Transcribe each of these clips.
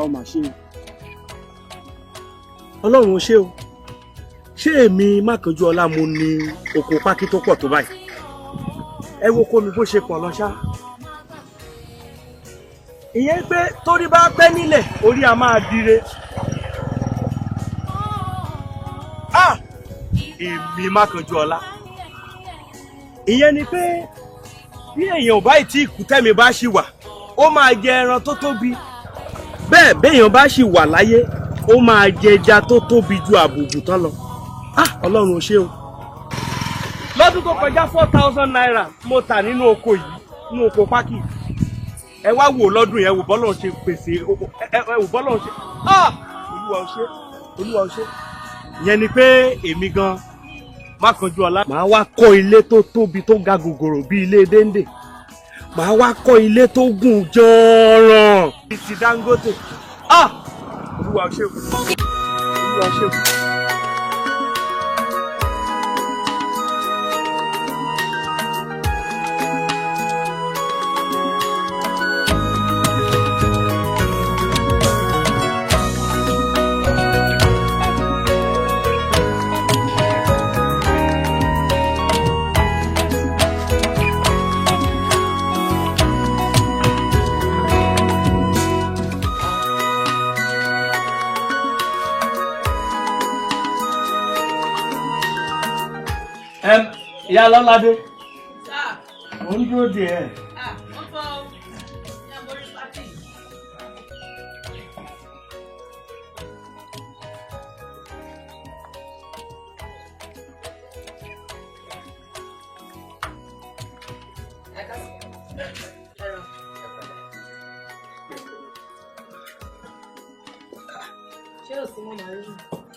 Olúwa ó mà ṣe o. Ọlọ́run ó ṣe o. Ṣé èmi Mákànjúọlá mo ní oko pákí tó pọ̀ tó báyìí? Ẹ wo kó mi bó ṣe pọ̀ lọ ṣá. Ìyẹn pé torí bá pẹ́ nílẹ̀ orí a máa dire. Ah! Èmi Mákànjúọlá. Ìyẹn ni pé bí èèyàn ò bá tí ìkú tẹ́mi bá ṣì wà, ó máa jẹ ẹran tó tóbi. Bẹ́ẹ̀ béèyàn bá ṣì wà láyé, ó máa jẹ ẹja tó tóbi ju àbùbù tán lọ. Ah! Ọlọ́run ò ṣe o. Lọ́dún tó kọjá 4,000 naira mo tà nínú oko yìí, nínú oko pákí. Ẹ wá wò lọ́dún yẹn, wò bọ́lọ̀ ṣe pèsè, ẹ wò bọ́lọ̀ ṣe. Ah! Olúwa ò ṣe, Olúwa ò ṣe. Ìyẹn ni pé èmi gan Mákànjúọlá màá wá kọ́ ilé tó tóbi tó ga gògòrò bí ilé Déndé. Màá wá kọ́ ilé tó gùn jọ̀ọ̀ràn bíi ti Dangote. Ah! Olúwa ò ṣe, Olúwa ò ṣe. Ìyá Lọ́ládé, mo ń dúró dè ẹ́.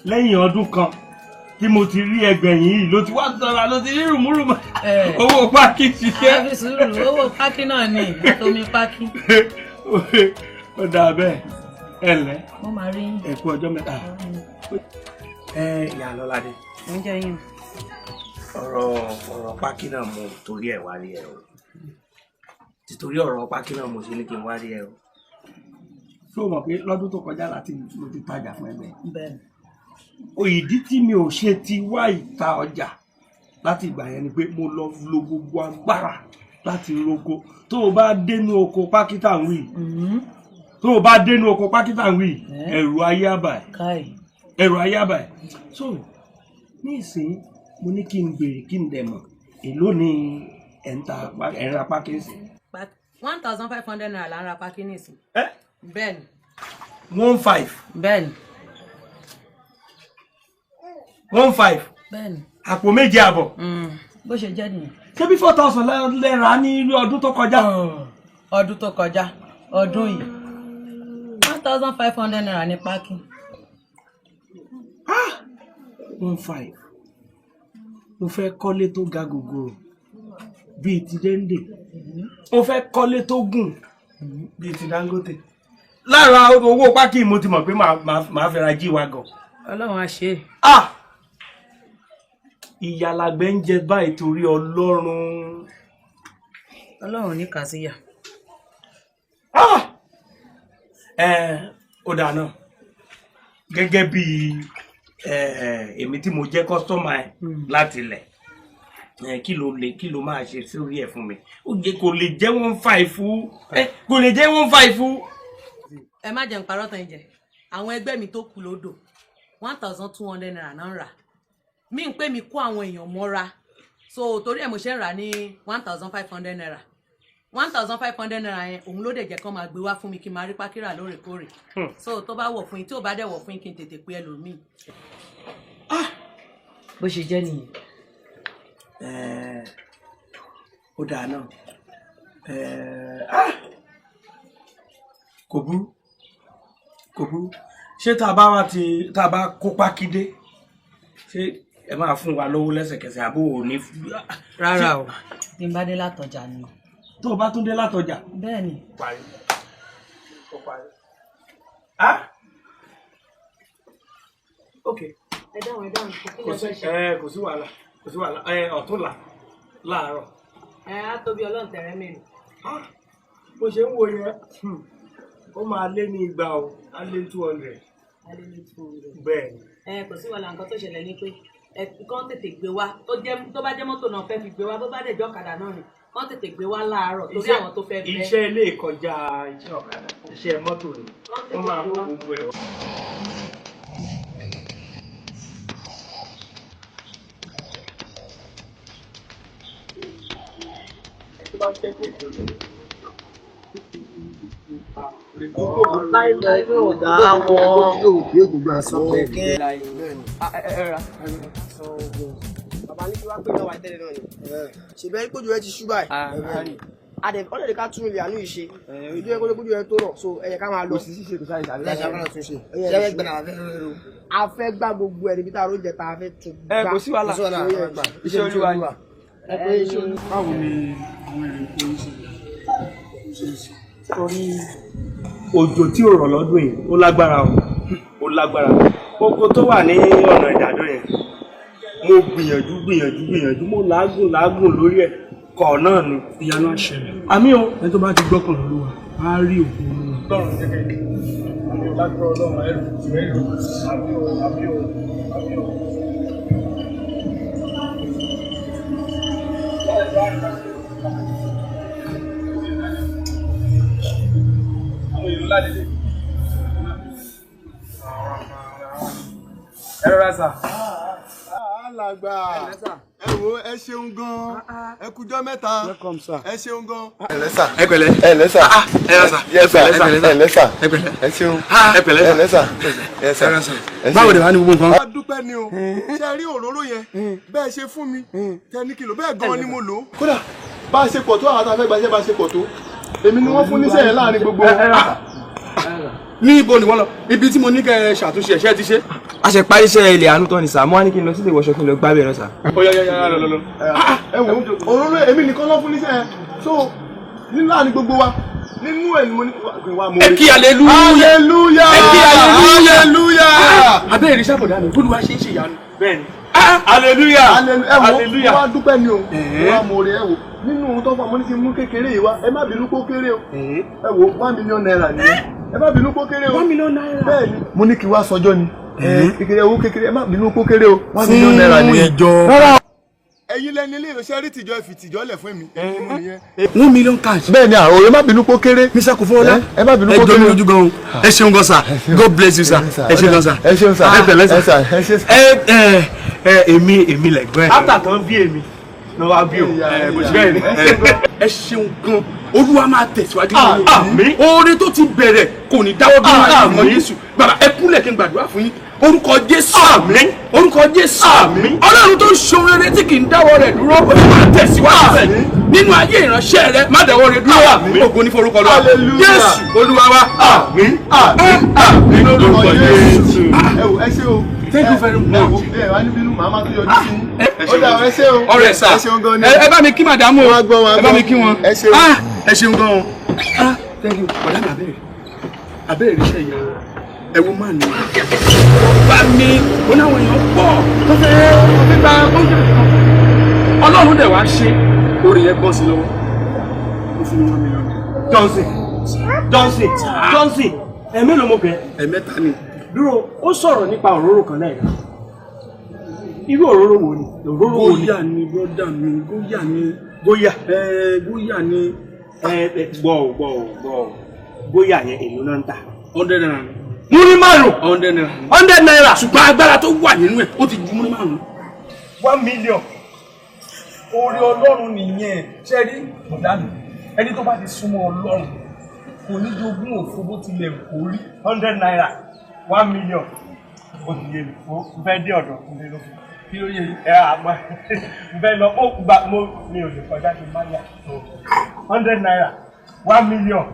Lẹ́yìn ọdún kan tí mo ti rí ẹgbẹ̀yìn yìí ló ti wá sọ̀rọ̀ ló ti rí rùmúrùmú owó pákí ṣiṣẹ́. Àfi sùúrù owó pákí náà ni àtomi pákí. Ó dáa bẹ́ẹ̀, ẹ ǹlẹ́. Mo máa rí yín. Ẹ kú ọjọ́ mẹ́ta. Ẹ ìyá Lọ́ládé. Mo ń jẹ yín. Ọ̀rọ̀ pákí náà mo torí ẹ̀ wá rí ẹ o. Títorí ọ̀rọ̀ pákí náà mo ṣe ní kí n wá rí ẹ o. Ṣé o mọ̀ pé lọ́dún tó kọjá láti mo ti tajà fún ẹgbẹ́? Bẹ́ẹ̀ni. Ìdí tí mi ò ṣe ti wá ìta ọjà láti ìgbà yẹn ni pé mo lọ lo gbogbo agbára láti roko. Tó o bá dénú oko pákítà ń wí, tó o bá dénú oko pákítà ń wí, ẹ̀rù ayé àbà ẹ̀, ẹ̀rù ayé àbà ẹ̀. So ní ìsín mo ní kí n béèrè kí n dẹ̀ mọ̀ èló ni ẹ̀ ń ta ẹ̀ ń ra pákí sí. 1,500 naira là ń ra pákí nísìn. Bẹ́ẹ̀ni. 1,500. Bẹ́ẹ̀ni. 1,500. Bẹ́ẹ̀ni. Àpò 7.5. Bó ṣe jẹ́ nìyẹn. Ṣé bí 4,000 lẹ́ra ní ọdún tó kọjá? Ọdún tó kọjá, ọdún yìí 1,500 naira ní pákí. 1,500. Mo fẹ́ kọ́lé tó ga gògòrò bíi ti Déndé. Mo fẹ́ kọ́lé tó gùn bíi ti Dangote. Lára owó pákí mo ti mọ̀ pé màá fẹ́ ra G-Wagon. Ọlọ́run á ṣe é. Ah! Ìyà làgbẹ̀ ń jẹ báyìí torí Ọlọ́run. Ọlọ́run ní kà sí yà. Ó dáa náà. Gẹ́gẹ́ bí èmi tí mo jẹ́ kọ́sítọ́mà ẹ̀ láti ilẹ̀, kí ló máa ṣe sórí ẹ̀ fún mi? Kò lè jẹ́ 1,500. Kò lè jẹ́ 1,500. Ẹ má jẹ́ n parọ́ tán jẹ. Àwọn ẹgbẹ́ mi tó kù lódò 1,200 naira náà ń rà. Mi ń pè mí kó àwọn èèyàn mọ́ra, so torí ẹ̀ mo ṣe ń rà ní 1,500 naira. 1,500 naira yẹn òun ló dẹ̀ jẹ́ kán máa gbé wá fún mi kí n máa rí pákí rà lóòrèkóòrè. So tó bá wọ̀ fún yín, tí ò bá dẹ̀ wọ̀ fún yín, kí n tètè pé ẹlòmíì. Bó ṣe jẹ́ nìyẹn. Ó dáa náà. Kò burú, kò burú. Ṣé tá a bá wá ti tá a bá kó pákí dé, ṣé ẹ máa fún wa lówó lẹ́sẹ̀kẹsẹ̀ àbó ò ní? Rárá o, bí n bá dé látọjà ni. Tó o bá tún dé látọjà. Bẹ́ẹ̀ni. Parí. Ó parí. Ah! Ok. Ẹ dáhùn, ẹ dáhùn. Kò sí wàhálà, kò sí wàhálà. Ọ̀túnla láàárọ̀. Ẹ á tóbi Ọlọ́run tẹ̀rẹ́ mi nù. Bó ṣe ń wo yẹn, Ó máa lé ní 200 o, á lé 200. Á lé ní 200. Bẹ́ẹ̀ ni. Ẹ kò sí wàhálà, nǹkan tó ṣẹlẹ̀ ni pé ẹ kàn tètè gbé wá, tó bá jẹ́ mọ́tò náà fẹ́ fi gbé wá, bó bá dẹ̀ jẹ́ ọ̀kadà náà ni kàn tètè gbé wá láàárọ̀ torí àwọn tó fẹ́ bẹ́. Iṣẹ́ ilé kọjá iṣẹ́ ọ̀kadà, iṣẹ́ mọ́tò ni wọ́n máa kó gbogbo ẹ̀ wá. Bàbá ní kí wá pé náà wà tẹ́lẹ̀ náà ni. Ṣèbẹ́ rí pójú rẹ ti ṣú báyìí. Adẹ ọ̀dẹ̀ ká tún ilé àánú yìí ṣe. Ojú ẹ kó lè pójú rẹ tó rọ̀, so ẹ yẹ ká máa lọ. Kò sí ṣíṣe, kò sáré sáré. Ẹ Ṣé gbẹ̀nà àfẹ́ rẹ̀? A fẹ́ gbá gbogbo ẹ̀ níbi tá a róúnjẹ tá a fẹ́ tún gbá. Ẹ kò sí wàhálà. Iṣẹ́ Olúwa ni. Ẹ pé iṣẹ́ Olúwa. Báwo ni àwọn èrè oko yìí ṣe ṣe? Torí òjò tí ò rọ̀ lọ́dún yìí, ó lágbára o, ó lágbára. Oko tó wà ní ọ̀nà Ìdàdó yẹn, mo gbìyànjú gbìyànjú gbìyànjú, mo làágùn làágùn lórí ẹ̀, kọ̀ náà ni. Ìyanu àṣẹlẹ̀. Àmì o. Ẹni tó bá ti gbọ́kàn lÓlúwa, á rí ògo Olúwa. Ọlọ́run jẹ́kẹ́ àmì lágbára Ọlọ́run ẹrù ẹrù àmì o àmì o àmì o. Ẹ rọra sà. Alàgbà, ẹ wo, ẹ ṣeun gan, ẹ kújọ́ mẹ́ta. Welcome, sir. Ẹ ṣeun gan. Ẹ lẹ́ sà. Ẹ pẹ̀lẹ́. Ẹ lẹ́ sà. Ẹ rọra sà. Yes sir. Ẹ pẹ̀lẹ́. Ẹ lẹ́ sà. Ẹ pẹ̀lẹ́. Ẹ ṣeun. Ẹ pẹ̀lẹ́. Ẹ lẹ́ sà. Yes sir. Ẹ rọra sà. Ẹ ṣeun. Báwo ni wàá ní gbogbo nǹkan? A dúpẹ́ ni o. Ṣe rí òróró yẹn, bẹ́ẹ̀ ṣe fún mi 10 kilo, bẹ́ẹ̀ gan ni mo lò ó. Kódà bá a ṣe pọ̀ tó, àwọn àtàfẹ́ gbaṣẹ́ bá a ṣe pọ̀ tó, èmi ni wọ́n fún níṣẹ́ yẹn láàrin gbogbo. Ní ibo ni wọ́n lọ? Ibi tí mo ní kẹ́ ẹ ṣàtúnṣe ẹ̀ṣẹ́ ti ṣe. A ṣe parí iṣẹ́ ilé àánú tán ni sà, mo wá ní kí n lọ sílé ìwọṣọ kí n lọ gbábẹ́ lọ sà. Ó yá yá yá, lọ lọ lọ. Ẹ wo òróró, èmi nìkan ló fún níṣẹ́ yẹn, so nínú láàrin gbogbo wa, nínú ẹ̀ ni mo ní kí wá mo Ẹ rí. kí hallelujah. Hallelujah. Ẹ kí hallelujah. Hallelujah. Abẹ́ ìrísẹ́ bọ̀dá mi, Olúwa ṣe ń ṣe ìyanu. Bẹ́ẹ̀ni. Hallelujah. Ẹ wo, Hallelujah. mo wá dúpẹ́ ni o, mo wá mo rí. Ẹ wo nínú ohun tó fà mo ní kí n mú kékeré yìí wá, ẹ má bínú kó kéré o. Ẹ wo, ₦1 million nìyẹn, ẹ má bínú kó kéré o. ₦1 million. Bẹ́ẹ̀ ni, mo ní kí wá sọjọ́ ni kékeré, owó kékeré, ẹ má bínú kó kéré o, ₦1 million nìyẹn. Ìjọ. Rárá, ẹ̀yin lẹni ilé ìránṣẹ́ rí tìjọ, ẹ fi tìjọ lẹ̀ fún mi, èmi ni mo nìyẹn. 1 million cash. Bẹ́ẹ̀ ni, àròyé, má bínú kó kéré. Mr. Kofola. Ẹ má bínú Ẹ kó jọ mi kéré. lójú gan o. Ẹ ṣeun gan sà. God bless you sir. Ẹ ṣeun gan sà. Ẹ ṣeun sà. Ẹ pẹ̀lẹ́ sà. Ẹ sà, ẹ ṣe sà. Ẹ ẹ ẹ èmi lẹ̀gbọ́n ẹ̀. After tán bí èmi ló wá bí o. Ìyá, Bó ṣe ìyá. bẹ́ẹ̀ ni. Ẹ ṣeun gan. Olúwa máa tẹ̀síwájú nínú yín. Àmín. Oore tó ti bẹ̀rẹ̀ kò ní dáwọ́ dúró láyé ọmọ Àmín. Jésù. Bàbá, ẹ kúnlẹ̀ kí n gbàdúrà fún yín. Orúkọ Jésù. Àmín. Orúkọ Jésù. Àmín. Ọlọ́run tó ń ṣoore rere tí kì í dáwọ́ rẹ̀ dúró, ó máa tẹ̀síwájú rẹ̀. Nínú ayé ìránṣẹ́ rẹ̀, má dáwọ́ rẹ̀ dúró. Àmín. Ògo ní forúkọ Olúwa. Hallelujah. Jésù Olúwa wa. Àmín. Àmín, àmín lórúkọ Jésù. Ẹ wo, ẹ ṣé o. Thank you very much. Ẹ wo, ẹ wá ní bínú, màá má tún yọjú sí yín. Ó dà, ẹ ṣé o. Ọ̀rẹ́ sà. Ẹ ṣeun gan ni. Ẹ bá mi kí màdámù o. Wọ́n á gbọ́, wọ́n á Ẹ bá mi gbọ́. kí wọn. Ẹ ṣeun. Ah, ẹ ṣeun gan o. Ah, thank you. Bọ̀dá mi, abẹ́rẹ́. Abẹ́rẹ́ iṣẹ́ ìyá. Ẹ wo máa ní. Bá mi, ó ní àwọn èèyàn pọ̀ tó fẹ́ gbígba oúnjẹ kan. Ọlọ́run dẹ̀ wá ṣe orí yẹn bọ́ sí lọ́wọ́. Ó fún mi 1 million. Johnson Johnson Johnson, ẹ mélòó mo bẹ̀? Ẹ̀mẹ́ta ni. Dúró, ó sọ̀rọ̀ nípa òróró kan lẹ́ẹ̀kan. Irú òróró wo ni? Òróró wo ni? Góyà ni, brọ́dà mi, góyà ni. Góyà. Ẹ góyà ni. Ẹ ẹ gbọ́ ò gbọ́ ò gbọ́ ò. Góyà yẹn, èlò náà ń tà? ₦100. 500. ₦100. ₦100. Ṣùgbọ́n agbára tó wà nínú ẹ̀, ó ti ju 500. 1 million. Orí Ọlọ́run nìyẹn. Ṣe rí bọ̀dá mi, ẹni tó bá ti súnmọ́ Ọlọ́run kò ní jogún òfo bó tilẹ̀ kó rí. ₦100, 1 million. Ó ti yé mi. Mo fẹ́ dé ọ̀dọ̀ Kúnlé ló fún. Kí ló yẹ yìí? Ẹ àmọ́ mo fẹ́ lọ, ó gba mo mi ò lè kọjá kí n má yà. ₦100, 1 million.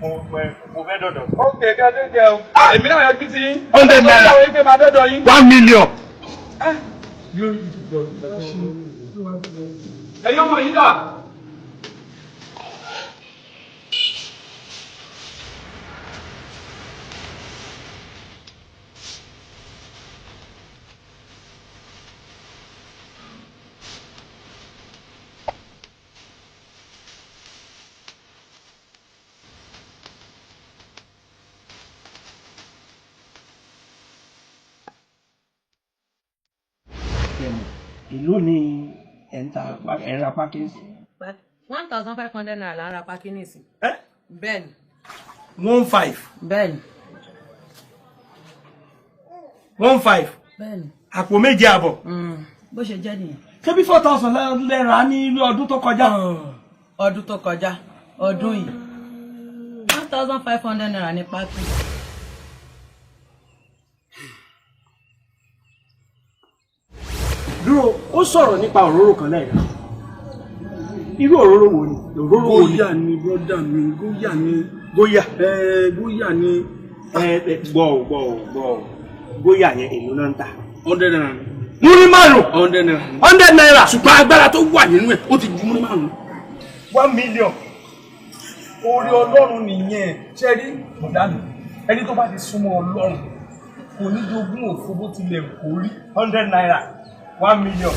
Mo fẹ́ dọ̀dọ̀. Ok, kí a tó jẹ o, èmi náà yọjú sí yín. ₦100. Ó sọ wípé máa dọ́dọ̀ yín. 1 million. Ẹ̀yin ọmọ yìí dà. tiẹ̀ mọ̀ èló ni ẹ̀ ń ta ẹ̀ ń ra pákéjì. 1,500 naira là ń ra pákí nísìn. Bẹ́ẹ̀ni. 1,500. Bẹ́ẹ̀ni. 1,500. Bẹ́ẹ̀ni. Àpò 7.5. Bó ṣe jẹ́ nìyẹn. Ṣé bí 4,000 lẹ́ra ní ọdún tó kọjá? Ọdún tó kọjá, ọdún yìí 1,500 naira ní pákí. Dúró, ó sọ̀rọ̀ nípa òróró kan lẹ́ẹ̀kan. Irú òróró wo ni? Òróró wo ni? Góyà ni brọ́dà mi, góyà ni. Góyà? Góyà ni. Gbọ́ ò gbọ́ ò gbọ́ ò. Góyà yẹn èló náà ń tà? 100 naira. Múrí márùn. 100 naira. 100 naira. Ṣùgbọ́n agbára tó wà nínú ẹ̀ ó ti ju múrí márùn. 1 million. Orí Ọlọ́run nìyẹn. Ṣé rí bọ̀dá mi? Ẹni tó bá ti súnmọ́ Ọlọ́run kò ní jogún òfo bó tilẹ̀ kó rí. 100 naira. 1 million.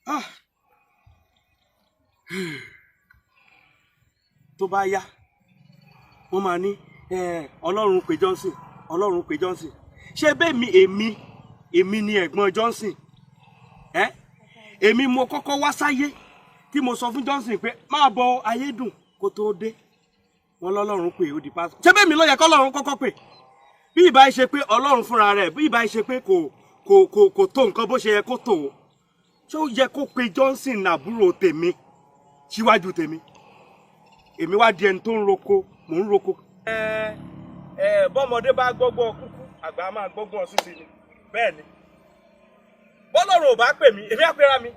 Ah. Tó bá yá wọ́n máa ní Ọlọ́run pè Johnson, Ọlọ́run pè Johnson. Ṣé bẹ́ẹ̀ mi èmi ni ẹ̀gbọ́n Johnson? Èmi mo kọ́kọ́ wá sáyé tí mo sọ fún Johnson pé máa bọ ayédùn kó tó dé. Wọ́n lọ́lọ́run pè ó di pásítọ̀. Ṣé bẹ́ẹ̀ mi ló yẹ kọ́lọ́run kọ́kọ́ pè? Bí ìbá ṣe pé Ọlọ́run fúnra rẹ̀, bí ìbá ṣe pé kò tó nǹkan bó ṣe yẹ kó tó, ṣé ó yẹ kó pe Johnson àbúrò tèmi síwájú tèmi? Èmi wá di ẹni tó ń roko, mò ń roko. Bọ́mọdé bá gbọ́gbọ́ kúkú, àgbà máa gbọ́gbọ́n sísè ni. Bẹ́ẹ̀ ni bọ́lọ́run ò bá pè mí, èmi á pera mi,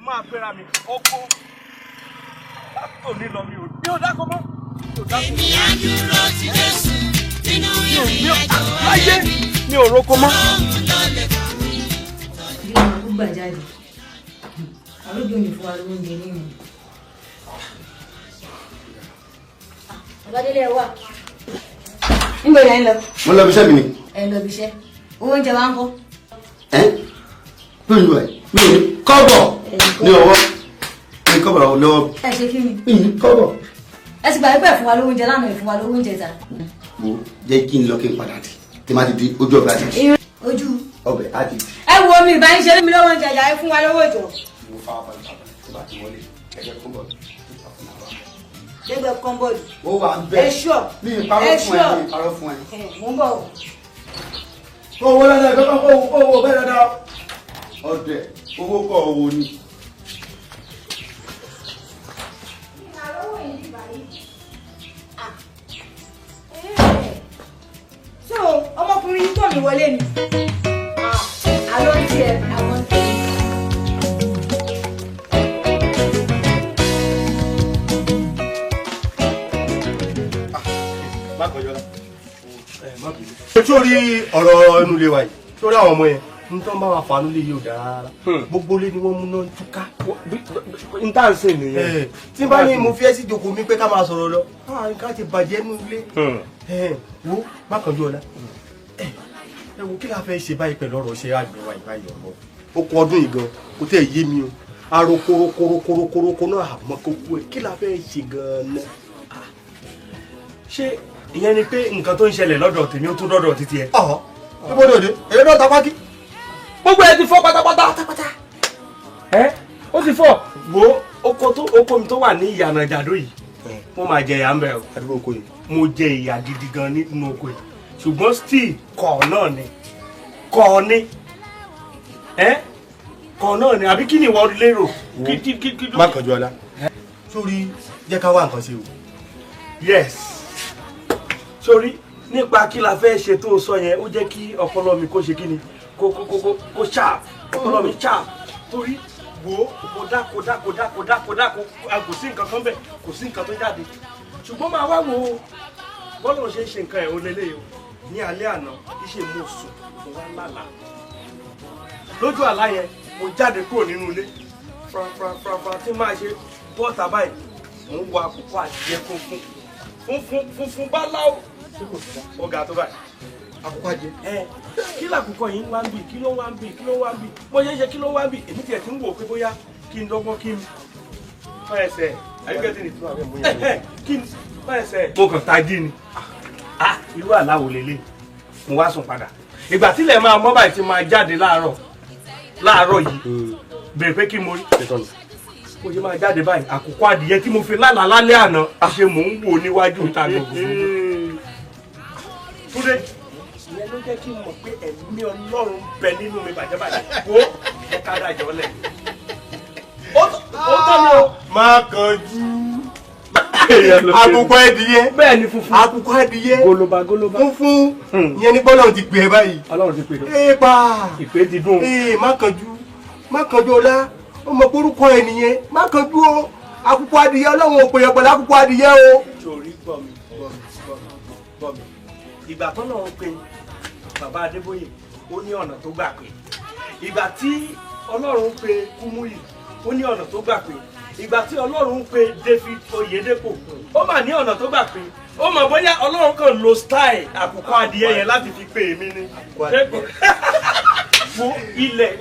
máa pera mi ọkọ látòní lọ. Mi ò dáko mọ́. Èmi á dúró ti Jésù nínú ìrìn àjò ayé mi. Mi ò roko mọ́. Bí wọn kú gbà jáde, àlójú mi fún wa lóúnjẹ nínú. Babadélé ẹ wà. Níbo lẹ ń lọ? Mo lọ ibiṣẹ́ mi ni. Ẹ lọ ibiṣẹ́. Owó oúnjẹ wa ń kọ́. Ẹ mi ò ní kọ́bọ̀ ní ọwọ́, mi kọ́bọ̀ lọ́wọ́. Ẹ ṣe kí ni? Mi ní kọ́bọ̀. Ẹ ti gbà wípé ẹ fún wa lówó oúnjẹ lánàá, ẹ fún wa lówó oúnjẹ ta. Wo jẹ́ kí n lọ kí n padà dé, tí má ti di ojú ọbẹ̀ àti di. Ojú. Ọbẹ̀ àti di. Ẹ wo mi ìbá ń ṣe mi lówó oúnjẹ ìyá ẹ fún wa lówó ìjọ. Mo fa ọba tó bá ti wọlé ẹgbẹ́ kọ́bọ̀. Lẹ́gbẹ̀ẹ́ kọ́ńbọ̀dù. Ó wà ń bẹ̀. Ẹ ṣọ́. Mi ì parọ́ fún ẹ, mi ì parọ́ fún ẹ. Mo ń bọ̀. Owó dáadáa, ìfẹ́ kọ́ owó bẹ́ẹ̀ dáadáa. Ọdẹ owó kọ owó ni. So ọmọkùnrin yìí tọ̀ mí wọlé ni. Àlọ́ ń tiẹ̀ àwọn ń tẹ̀lé. Sórí ọ̀rọ̀ inú ilé wa yìí, sórí àwọn ọmọ yẹn n tán bá wa fàánú lè yóò dára rárá. Gbogbo ilé ni wọ́n múná túká. N tá n sìn nìyẹn. Tí bá ní mo fi ẹ́ sí ìjókòó mi pé ká máa sọ̀rọ̀ lọ, nǹkan ti bàjẹ́ nínú ilé. Wo Mákànjú ọ̀la, ẹ wo kí la fẹ́ ṣe báyìí pẹ̀lú ọ̀rọ̀ ṣe àgbẹ̀ wa ìbáyìí ọ̀rọ̀. Ó kọ ọdún yìí gan, kò tẹ́ ẹ̀ yé mi o. Arokorokorokoroko náà àmọ́ kókó ẹ̀, kí la fẹ́ ṣe gan-an náà? Ṣé ìyẹn ni pé nǹkan tó ń ṣẹlẹ̀ lọ́dọ̀ tèmi ó tún dọ́dọ̀ títí ẹ? Ọ̀hún, níbo ni òde? Èyí náà ta pákí. Gbogbo ẹ ti fọ́ pátápátá. Pátápátá. Ẹ ó ti fọ́. Wo oko mi tó wà ní ìyànà ìjàdó yìí, mo máa jẹ ìyà ń bẹ o. Àdúgbò oko yìí. Mo jẹ ìyà gidi gan nínú oko yìí. Ṣùgbọ́n still kọ̀ náà ni. Kọ̀ ni. Ẹ kọ̀ náà ni àbí kí ni ìwọ lérò? Mákànjú ọlá. Sórí jẹ́ ká wá nǹkan ṣe o. Yes. Sórí nípa kí la fẹ́ ṣe tó sọ yẹn, ó jẹ́ kí ọpọlọ mi kó ṣe kí ni? Kó sharp, ọpọlọ mi sharp. Torí wo kò dáko dáko dáko dáko dáko, kò sí nǹkan kan bẹ́ẹ̀, kò sí nǹkan tó jáde. Ṣùgbọ́n máa wá wo bọ́lá ṣe ń ṣe nǹkan ẹ̀ ó lélẹ̀ o. Ní alẹ́ àná, iṣẹ́ mo sùn, mo wá lálàá. Lójú àlá yẹn, mo jáde kúrò nínú ilé. Fra tí máa ṣe bọ́ọ̀tà báyìí, mò ń wo àkùkọ adìyẹ funfun. Funfun funfun báláwo. Ó ga tó báyìí. Àkùkọ adìyẹ. Kí làkùkọ yìí ń wá ń bì, kí ló ń wá ń bì, kí ló ń wá ń bì? Mo ṣe ń ṣe kí ló ń wá ń bì, èmi tiẹ̀ ti ń wò ó pé bóyá kí n dọ́gbọ́n kí n fẹ́ ẹsẹ̀ Are you getting it? Kí ni báyìí sẹ́? Mo kàn tají ni. Ah, irú àláwò lélẹ̀. Mo wá sùn padà. Ìgbà tílẹ̀ máa mọ́ báyìí ti máa jáde láàárọ̀. Láàárọ̀ yìí. Bèrè pé kí mo rí. Mo ṣe máa jáde báyìí. Àkùkọ adìyẹ tí mo fi lálàá lálẹ́ àná. Ṣé mò ń wò níwájú ìta gbogbo? Túndé. Ìyẹn ló jẹ́ kí n mọ̀ pé ẹ̀mí Ọlọ́run bẹ nínú mi bàjẹ́bàjẹ́. Wo ẹ ká dájọ́ lẹ̀. Ó tọ́ mi o. Má kánjú. Àkùkọ ẹdìyẹ. Bẹ́ẹ̀ ni funfun. Àkùkọ ẹdìyẹ. Goloba goloba. Funfun. Ìyẹn ní bọ́lá ti pè é báyìí. Ọlọ́run ti pè é. Ee pa. Ìpè ti dùn. Ee má kánjú. Má kánjú ọlá. Ó mọ orúkọ ẹ nìyẹn. Má kánjú o. Àkùkọ adìyẹ Ọlọ́run ò pè é pẹ̀lú àkùkọ adìyẹ o. Torí gbọ́ mi gbọ́ mi gbọ́ mi. Ìgbà tó náà ń pe Bàbá Adébóyè, ó ní ọ̀nà tó gbà pé. Ìgbà tí Ọlọ́run ń pe Kúmúyì, ó ní ọ̀nà tó gbà pé. Ìgbà tí Ọlọ́run ń pe David Oyedepo, ó mà ní ọ̀nà tó gbà pé. Ó mọ̀ bóyá Ọlọ́run kàn lo style àkùkọ adìyẹ yẹn láti fi pe èmi ni. Wo ilẹ̀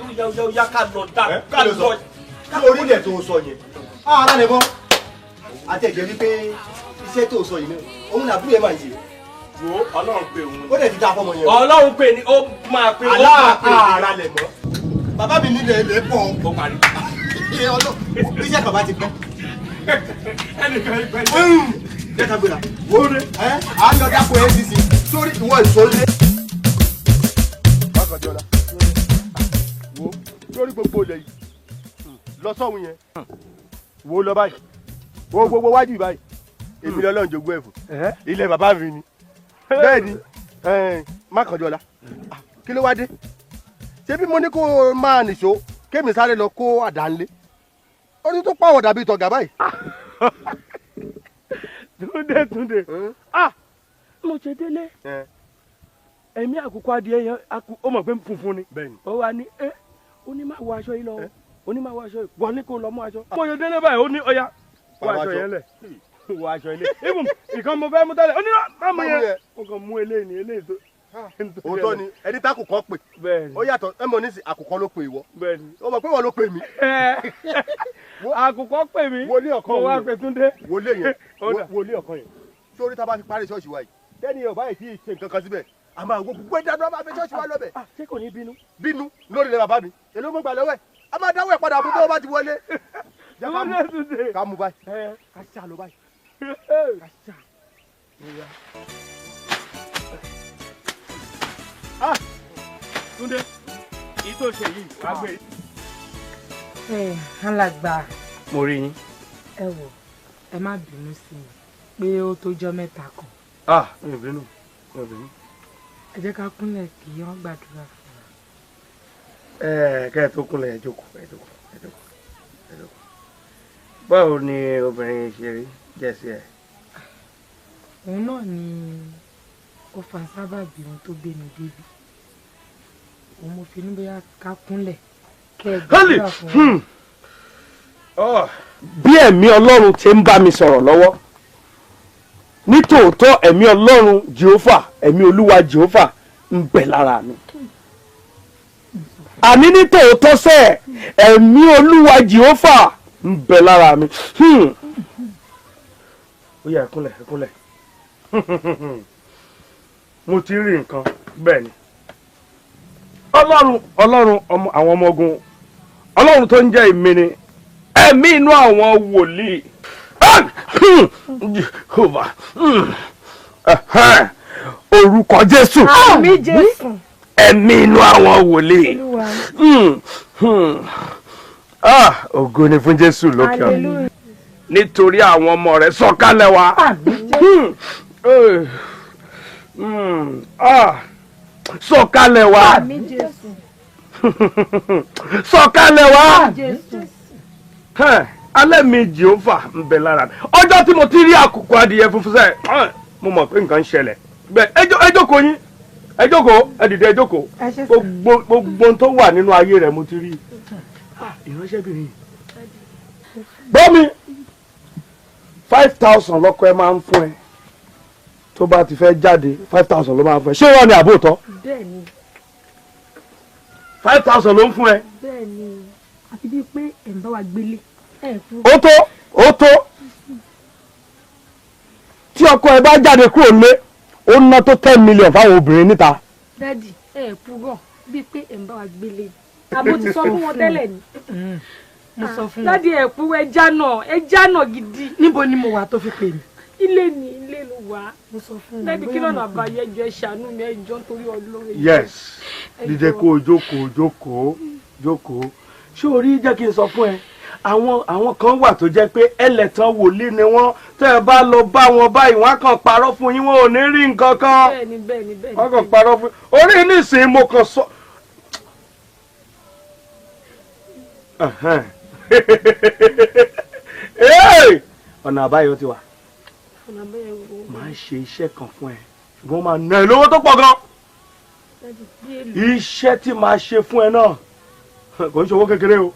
yá ká lọ dá ká lọ. Orílẹ̀ tó sọ yẹn. Ara lè bọ́. Àti ẹ̀jẹ̀ wípé iṣẹ́ tó sọ yìí náà, òun làbúrò ẹ̀ máa ń ṣe. Wo Ọlọ́run pe òun. Ó dẹ̀ ti da fọmọ yẹn. Ọlọ́run pe ni ó máa pe ó máa pe. Aláàárá lẹ̀ mọ́. Bàbá mi nílẹ̀ ilẹ̀ pọ̀. Ó parí. Iṣẹ́ kan bá ti pẹ́. Ẹnìkan ìpẹ́. Jẹ́ ká gbéra. Wo ẹ́ à ń lọ dáko NCC sórí ìwọ ìsọ̀lẹ̀. Bákanjọ́lá wo lórí gbogbo ilẹ̀ yìí lọ sọ́hun yẹn wo lọ báyìí wo gbogbo wájú báyìí èmi lọ́lọ́run jogún ẹ̀ fún ilẹ̀ bàbá mi ni bẹ́ẹ̀ ni Mákànjọ́lá kí ló wá dé ṣé bí mo ní kó o máa nìṣó kémi sáré lọ kó àdá ńlé ó ní tó pàwọ̀ dàbí tọ̀gà báyìí. Túndé Túndé ah mo ṣe délé ẹ̀mí àkùkọ adìẹ yẹn ó mọ̀ pé funfun ni ó wá ní ẹ́ ó ní má wọ aṣọ yìí lọ ó ní má wọ aṣọ yìí wọ́n ní kó lọ mú aṣọ. Mo ṣe délé báyìí ó ní ọya wọ aṣọ yẹn lẹ̀ wọ aṣọ ilé ibùn ìkan mo fẹ́ mú tẹ́lẹ̀ ó ní má mú yẹn mo kàn mú eléyìí ní eléyìí tó. Òótọ́ ni ẹni tá àkùkọ pè ó yàtọ̀ ẹ mọ̀ nísì àkùkọ ló pè ìwọ ó mọ̀ pé ìwọ ló pè mí. Àkùkọ pè mí wọlé ọkàn mo wá pè Túndé. Wọlé yẹn wọlé ọkàn yẹn sórí tá a bá fi parí ṣọ́ọ̀ṣì wa yìí tẹ́ni ẹ̀ báyìí tí ì ṣe nǹkan kan síbẹ̀ a máa wo gbogbo ẹ̀dá máa fi ṣọ́ọ̀ṣì wa lọ́bẹ̀. Ṣé kò ní bínú. Bínú lórí ilẹ̀ bàbá mi èló mo gbà lọ́wọ́ ẹ̀ a máa dáwọ́ ẹ̀ padà fún tó bá ti wọlé. Ká mú báyìí ká ṣá lọ báyìí ká ṣá. Ah Túndé èyí tó ṣe yìí wàá gbé. Ẹ alàgbà. Mo rí yín. Ẹ wò ẹ má bínú sí mi pé ó tójọ́ mẹ́ta kan. Ah mi ò bínú mi ò bínú. Ẹ jẹ́ ká kúnlẹ̀ kí wọ́n gbàdúrà fún wa. Ẹ kẹ́ ẹ tó kúnlẹ̀ ẹ jókòó ẹ jókòó ẹ jókòó ẹ jókòó. Báwo ni obìnrin ṣe rí jẹ́ sí ẹ? Òun náà ni ó fa sábàbí ohun tó gbé mi débi. Òun mo fi ní bóyá ká kúnlẹ̀ kẹ́ ẹ gbàdúrà fún wa. Bí ẹ̀mí Ọlọ́run ti ń bá mi sọ̀rọ̀ lọ́wọ́ nítòótọ́ ẹ̀mí Ọlọ́run Jèhófà ẹ̀mí Olúwa Jèhófà ń bẹ lára mi. Àní nítòótọ́ sẹ́ ẹ̀mí Olúwa Jèhófà ń bẹ lára mi. Ó yá ẹ kúnlẹ̀ ẹ kúnlẹ̀. Mo ti rí nǹkan bẹ́ẹ̀ ni. Ọlọ́run Ọlọ́run àwọn ọmọ ogun Ọlọ́run tó ń jẹ́ èmi ni ẹ̀mí inú àwọn wòlíì. Jehovah orúkọ Jésù ẹ̀mí inú àwọn wòlíì. Ògo ni fún Jésù lókè ọ̀run nítorí àwọn ọmọ rẹ̀ sọ̀kalẹ̀ wá. Sọ̀kalẹ̀ wá sọ̀kalẹ̀ wá. Alẹ́ mi Jèhófà ń bẹ lára mi. Ọjọ́ tí mo ti rí àkùkọ adìyẹ funfun sẹ́ mo mọ̀ pé nǹkan ń ṣẹlẹ̀. Bẹ́ẹ̀ ẹ jókòó yín ẹ jókòó ẹ dìde ẹ jókòó gbogbo tó wà nínú ayé rẹ̀ mo ti rí. Ìránṣẹ́bìnrin gbọ́ mi 5,000 lọ́kọ ẹ máa ń fún ẹ tó bá ti fẹ́ jáde 5,000 ló máa ń fún ẹ. Ṣé wọ́n ní àbótọ́? Bẹ́ẹ̀ni. 5,000 ló ń fún ẹ. Bẹ́ẹ̀ni àfi bíi pé ẹ̀ ń bá wa gbélé. Ó tó ó tó Tí ọkọ ẹ bá jáde kúrò nílé, ó ná tó 10 million fáwọn obìnrin níta. Daddy, ẹ purọ́ bíi pé ẹ̀ ń bá wa gbélé. Àbó ti sọ fún wọn tẹ́lẹ̀ ni. Mo sọ fún wọn. Daddy, ẹ purọ́, ẹ jánà, ẹ jánà gidi. Níbo ni mo wà tó fi pè mí? Ilé ni, ilé ló wà. Mo sọ fún wọn. Daddy, kí lọ́nà àbáyọ? Ẹjọ́, ẹ ṣàánú mi, ẹjọ́, nítorí Ọlọ́run. Yes, dídé kó o jókòó, jókòó, jókòó. Ṣé o rí, jẹ́ kí n sọ fún ẹ, àwọn kan wà tó jẹ́ pé ẹlẹ́tàn wòlíì ni wọ́n. Tẹ́ ẹ bá lọ bá wọn báyìí, wọ́n á kàn parọ́ fún yín, wọn ò ní rí nǹkan kan. Bẹ́ẹ̀ni, bẹ́ẹ̀ni, bẹ́ẹ̀ni. Wọ́n kàn parọ́ fún orí nísìnyí, mo kàn sọ. Ẹ̀hẹ́n. Hey! Ọ̀nà àbáyọ ti wà. Ọ̀nà àbáyọ wo? Máa ṣe iṣẹ́ kan fún ẹ, ṣùgbọ́n máa ná ẹ lówó tó pọ̀ gan. Daddy, bí èlò? Iṣẹ́ tí máa ṣe fún ẹ náà kò ń ṣe owó kékeré o,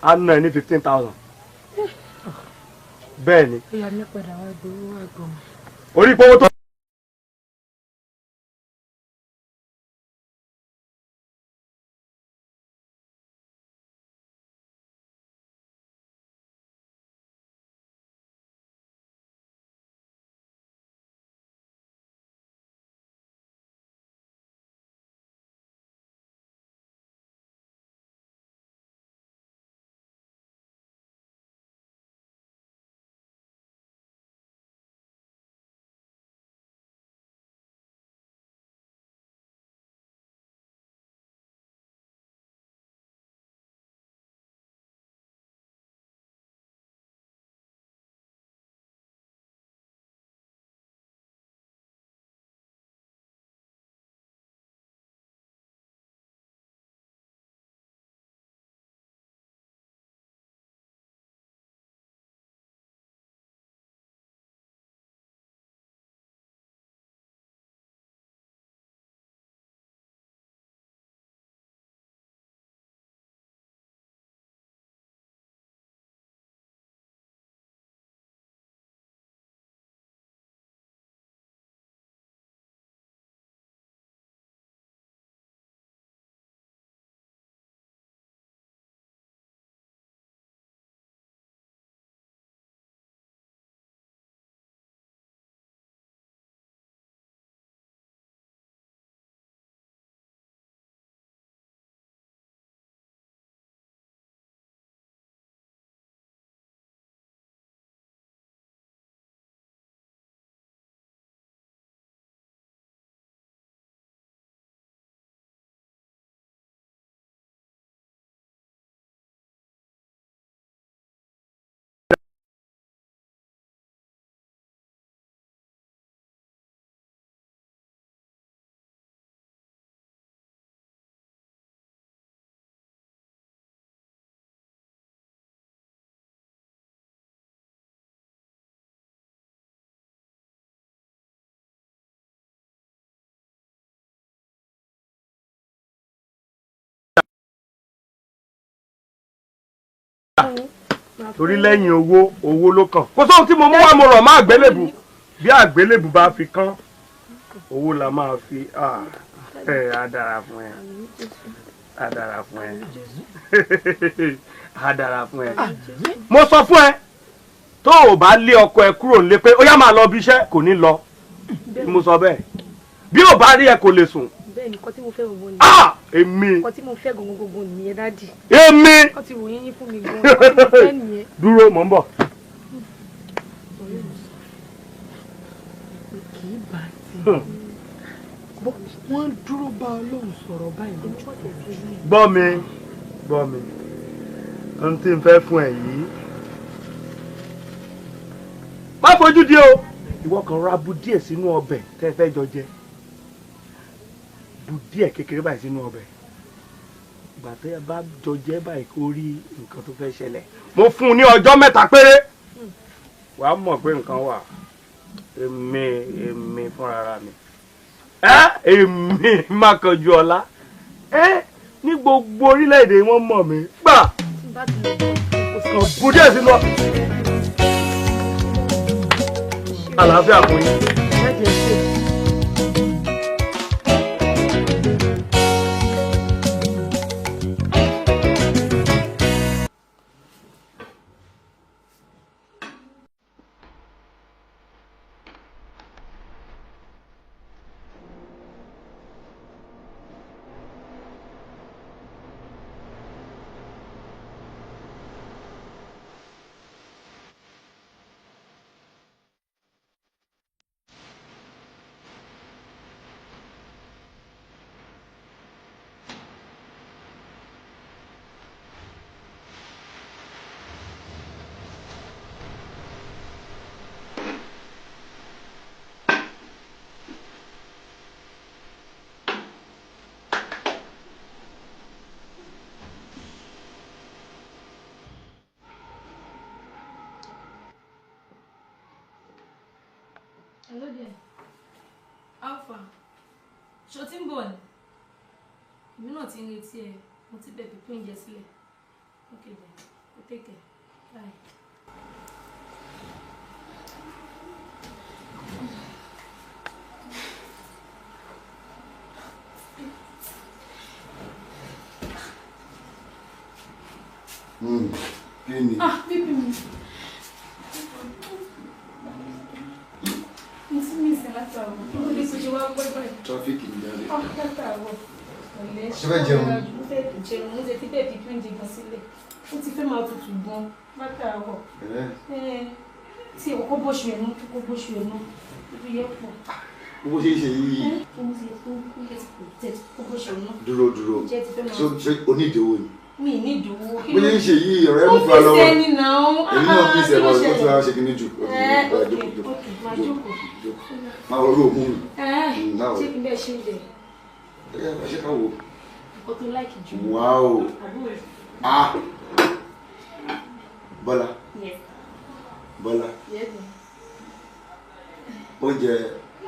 á ná ẹ ní 15,000. Bẹ́ẹ̀ ni. Ó yá, mi padà wá gbowó àgọ́. Orí pọ́wọ́ tó. Torí lẹ́yìn owó, owó ló kàn. Kò sóhun tí mo mú wá, mo rọ̀ má àgbélébù. Bí àgbélébù bá fi kán, owó la máa fi. Ẹ á dára fún ẹ, á dára fún ẹ, á dára fún ẹ. Mo sọ fún ẹ, tó o bá lé ọkọ ẹ kúrò nílé pé ó yá, máa lọ bí iṣẹ́, kò ní lọ. Mo sọ bẹ́ẹ̀, bí ò bá rí ẹ, kò lè sùn. Bẹ́ẹ̀ni, nǹkan tí mo fẹ́ gbogbo nìyẹn. Ah, èmi. Nǹkan tí mo fẹ́ gbogbo nìyẹn, Daddy. Èmi. Wọ́n ti ròyìn yín fún mi gan, nǹkan tí mo fẹ́ nìyẹn. Dúró, mò ń bọ̀. Ọ̀rẹ́ mi sọ pé kì í bá ti wọ́n dúró bá Ọlọ́run sọ̀rọ̀ báyìí lójú. Gbọ́ mi, gbọ́ mi, ohun tí n fẹ́ fún ẹ yìí, má fojú di o. Ìwọ kan ra bu díẹ̀ sínú ọbẹ̀ tẹ́ ẹ fẹ́ jọ jẹ, bu díẹ̀ kékeré báyìí sínú ọbẹ̀. Ìgbà tẹ́ ẹ bá jọ jẹ báyìí, kó rí nǹkan tó fẹ́ ṣẹlẹ̀. Mo fún un ní ọjọ́ 3 péré, wàá mọ̀ pé nǹkan wà. Èmi, èmi fúnra mi, ẹ èmi Mákànjú Ọlá, ẹ ní gbogbo orílẹ̀-èdè wọn mọ̀ mí gbà kàn bu díẹ̀ sínú ọ. Àlàáfíà fún yín. Daddy, ẹ ṣé. Hello there. Alpha. Ṣo ti ń bọ̀ ni? Èmi náà ti ń retí ẹ. Mo ti bẹ̀ pípín oúnjẹ sílẹ̀. Okay then. Go take care. Bye. Kí ni? Ah, bíbí mi. Mo ti mí ìsìn látàárọ̀. Kí ló dé tó ṣe wá pẹ́ báyìí? Tráfíkì ń jáde. Ah, látàárọ̀. Ọ̀lẹ́ Ṣé fẹ́ jẹun? Mo fẹ́ jẹun. Mo ti bẹ́ẹ̀ pípín oúnjẹ gan sílẹ̀. Ó ti fẹ́ máa tutù gan látàárọ̀. Tí kókó bóṣù ẹ̀ nú, kókó bóṣù ẹ̀ nú. Ibi yẹn pọ̀. Bó ṣe ń ṣe yìí. Mo ti kó kókó bóṣù ẹ̀ nú. Dúró dúró. Oúnjẹ ti fẹ́ máa Ṣé onídìíwò ni? Mi ní ìdòwò. Bó ṣe ń ṣe yìí ọ̀rẹ́ mú fura lọ́wọ́. Ó fi sẹ́ni náà. Èmi náà fi sẹ́ni ọ̀rẹ́ tó tún ṣe kíní jù. Jókòó. Máa wọ orí òkun mi. Ṣé kí n bẹ́ẹ̀ ṣe ń jẹ? Ṣé ká wo? Nǹkan tó láìkì jù. Wow. Àbúrò. Ah. Bọ́lá. Yes. Bọ́lá. Yes. Oúnjẹ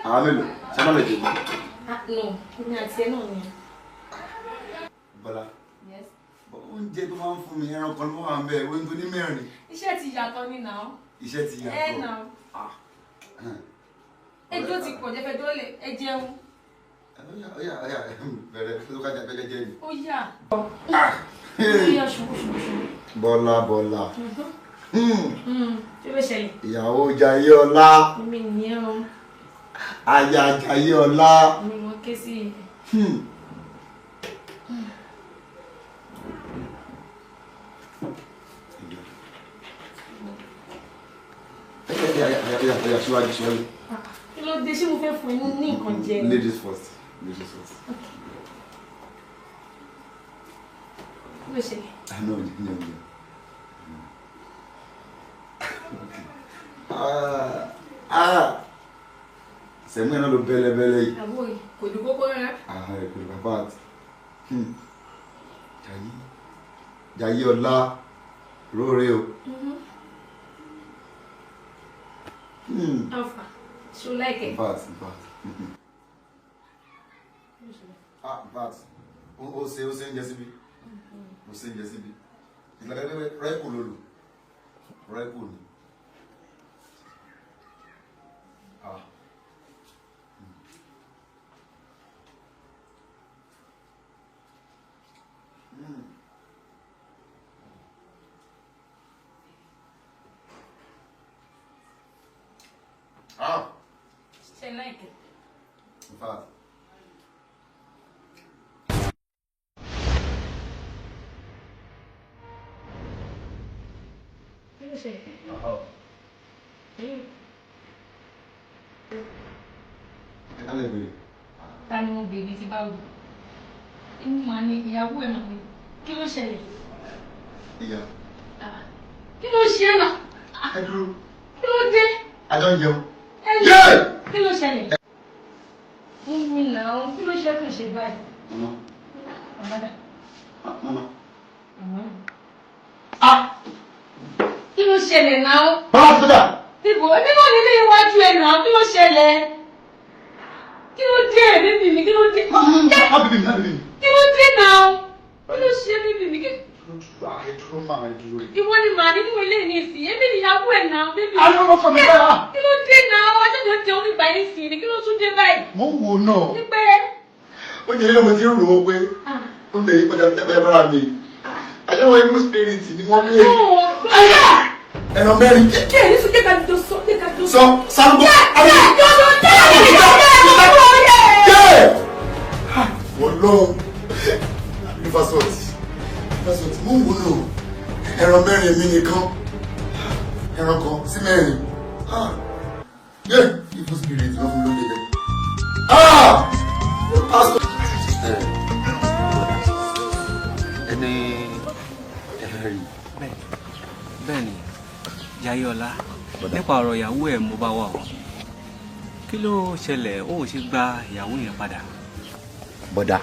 àwọn mélòó? Ṣé má lè jẹ mọ́? Ah no, èmi àti ẹ náà ni. Bọ́lá. Yes. Oúnjẹ tó máa ń fún mi ẹran kan ló wà ń bẹ, oúnjẹ tó ní mẹ́rin. Iṣẹ́ ti yàtọ̀ ni náà. Iṣẹ́ ti yàtọ̀. Ẹ náà. Ẹjọ́ ti pọ̀ jẹ́fẹ́ tó lè ẹ jẹun. Ọ̀yà ọ̀yà bẹ̀rẹ̀ tó kájà bẹ́lẹ̀ jẹ́ ni. Ó yà. Ó yà ṣubú ṣubú ṣubú. Bọ́lá Bọ́lá. Ṣé ló ṣẹlẹ̀? Ìyàwó Jayé Ọlá. Èmi nìyẹn o. Aya Jayé Ọlá. Èmi mo ké sí i. Ọ̀yà síwájú síwájú. Kí ló dé? Ṣé mo fẹ́ fún ẹ ní nǹkan jẹ? Ladies first. Ladies first. Kí ló ṣẹlẹ̀? Ah no, no, no. Ah! Sẹ̀mú ẹ̀ náà ló bẹ́lẹ́bẹ́lẹ́ yìí. Àbúrò yìí kò dùn kókó rárá. Ah, ẹ̀ kò dùn bàbá àti. Jayé Jayé Ọlá róore o. Alpha, ṣo like it? In fact, in fact. Ah, in fact, ó ṣe oúnjẹ síbi. Ó ṣe oúnjẹ síbi. Ìlànà rẹ́kù ló lò. Rẹ́kù ni. Ah. Ah. Ṣé like it? In fact. Kí ló ṣe? Ta ni mo bèbí tí bá wù? Inú màá ní ìyàwó ẹ̀ màá ní. Kí ló ṣẹlẹ̀? Ìyá. Kí ló ṣe náà? Ẹ dúró. Kí ló dé? Àjọ ń jẹun. Kí ló ṣẹlẹ̀? Mú mi náà, kí ló ṣe kàn ṣe báyìí? Mama. Màmá dà. Mama. Màmá. Kí ló ṣẹlẹ̀ náà? Báwo ti dà? Níbo nínú nílé iwájú ẹ̀ náà, kí ló ṣẹlẹ̀? Kí ló dé bíbí mi? Kí ló dé? Má bíbí mi, má bíbí mi. Kí ló dé náà? Kí ló ṣe bíbí mi? Dúró máa dúró. Ìwọ ni màá nínú ilé ní ìsìn, èmi nìyàwó ẹ̀ náà bíbí. Àlọ́ ọkọ mi báyà. Kí ló dé náà? Ọjọ́ tó jẹun nígbà yìí sí ni, kí ló tún dé báyìí? Mo ń wo náà. Nípẹ́. Ó jẹ́ ilé mo ti ń rò ó pé ó lè yí padà tẹ́lẹ̀ bára mi. Àjọwọ́ imú spirit ni wọ́n gbé. Ẹran mẹ́rin. Kí ẹ̀ ní sọ, jẹ́ ká jọ sọ, jẹ́ ká jọ sọ. Sọ, sárúgbó. Wọ́n lọ́hùn. Rivers mo ń wúlò ẹran mẹ́rin mi nìkan ẹran kan sí mẹ́rin yé evil spirit ló fún lóde bẹ́ẹ̀. Ẹni ẹ rí. Bẹ́ẹ̀ ni Jayé Ọlá, nípa ọ̀rọ̀ ìyàwó ẹ̀ mo bá wà o. Kí ló ṣẹlẹ̀ ó ṣe gba ìyàwó yẹn padà? Bọ́dà,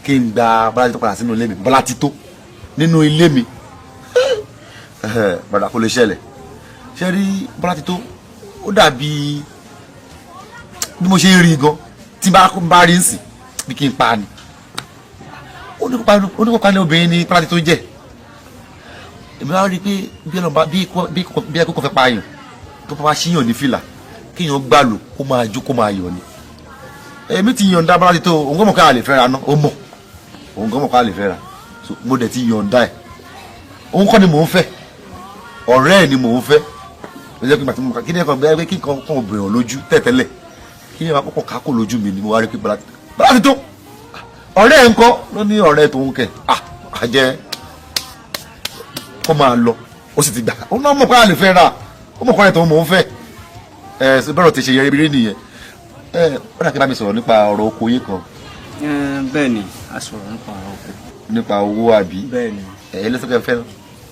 kí n gba Bọ́lá Tító padà sínú ilé mi. Bọ́lá Tító nínú ilé mi. Bọ́dà, kò lè ṣẹlẹ̀. Ṣé rí Bọ́lá Tító, ó dàbí Bí mo ṣe ń rí gan tí bá rí nsìn bí kí n pa ni. Oníkópa ní obìnrin ní Bọ́lá ti tó jẹ́. Èmi wá rí i pé bí ọlọ́mọba bí ẹkọ́ kan fẹ́ pa àyàn tó bá wá síyàn ní fìlà kéèyàn gbàlù kó máa jó kó máa yọ̀ ni. Èmi ti yọ̀ǹda Bọ́lá ti tó, òun kò mọ̀ ká lè fẹ́ra ná, ó mọ̀, òun kò mọ̀ ká lè fẹ́ra, so mo dẹ̀ ti yọ̀ǹda ẹ̀. Òun kọ́ ni mò ń fẹ́, ọ̀rẹ́ ẹ̀ ni mò ń fẹ́. Ó jẹ́ pé màtí mo kí ni ẹ̀kọ́ bẹ́ẹ̀ kí nǹkan kan obìnrin lójú tẹ̀tẹ́lẹ̀ kí ni ẹ̀kọ́ kọ́kọ́ kákò lójú mi ni mo wá rí pé Bọ́lá ti tó, ọ̀rẹ́ ẹ̀ ń kọ́ ló ní ọ̀rẹ́ tòun kẹ̀ àjẹ́ kó máa lọ, ó sì ti gbà, ó náà mọ̀ ká lè fẹ́ ra, ó mọ̀ kọ́ ẹ̀ tòun mò ń fẹ́. Ẹ ṣe bẹ́rọ̀ ti ṣe yẹrẹ ibi nìyẹn. Ẹ ó dà kí bá mi sọ̀rọ̀ nípa ọ̀rọ̀ oko yín kan. Bẹ́ẹ̀ ni, a sọ̀rọ̀ nípa ọ̀rọ̀ oko. Nípa owó àbí? Bẹ́ẹ̀ ni. Ẹ lẹ́sọ̀kẹ́ fẹ́ náà.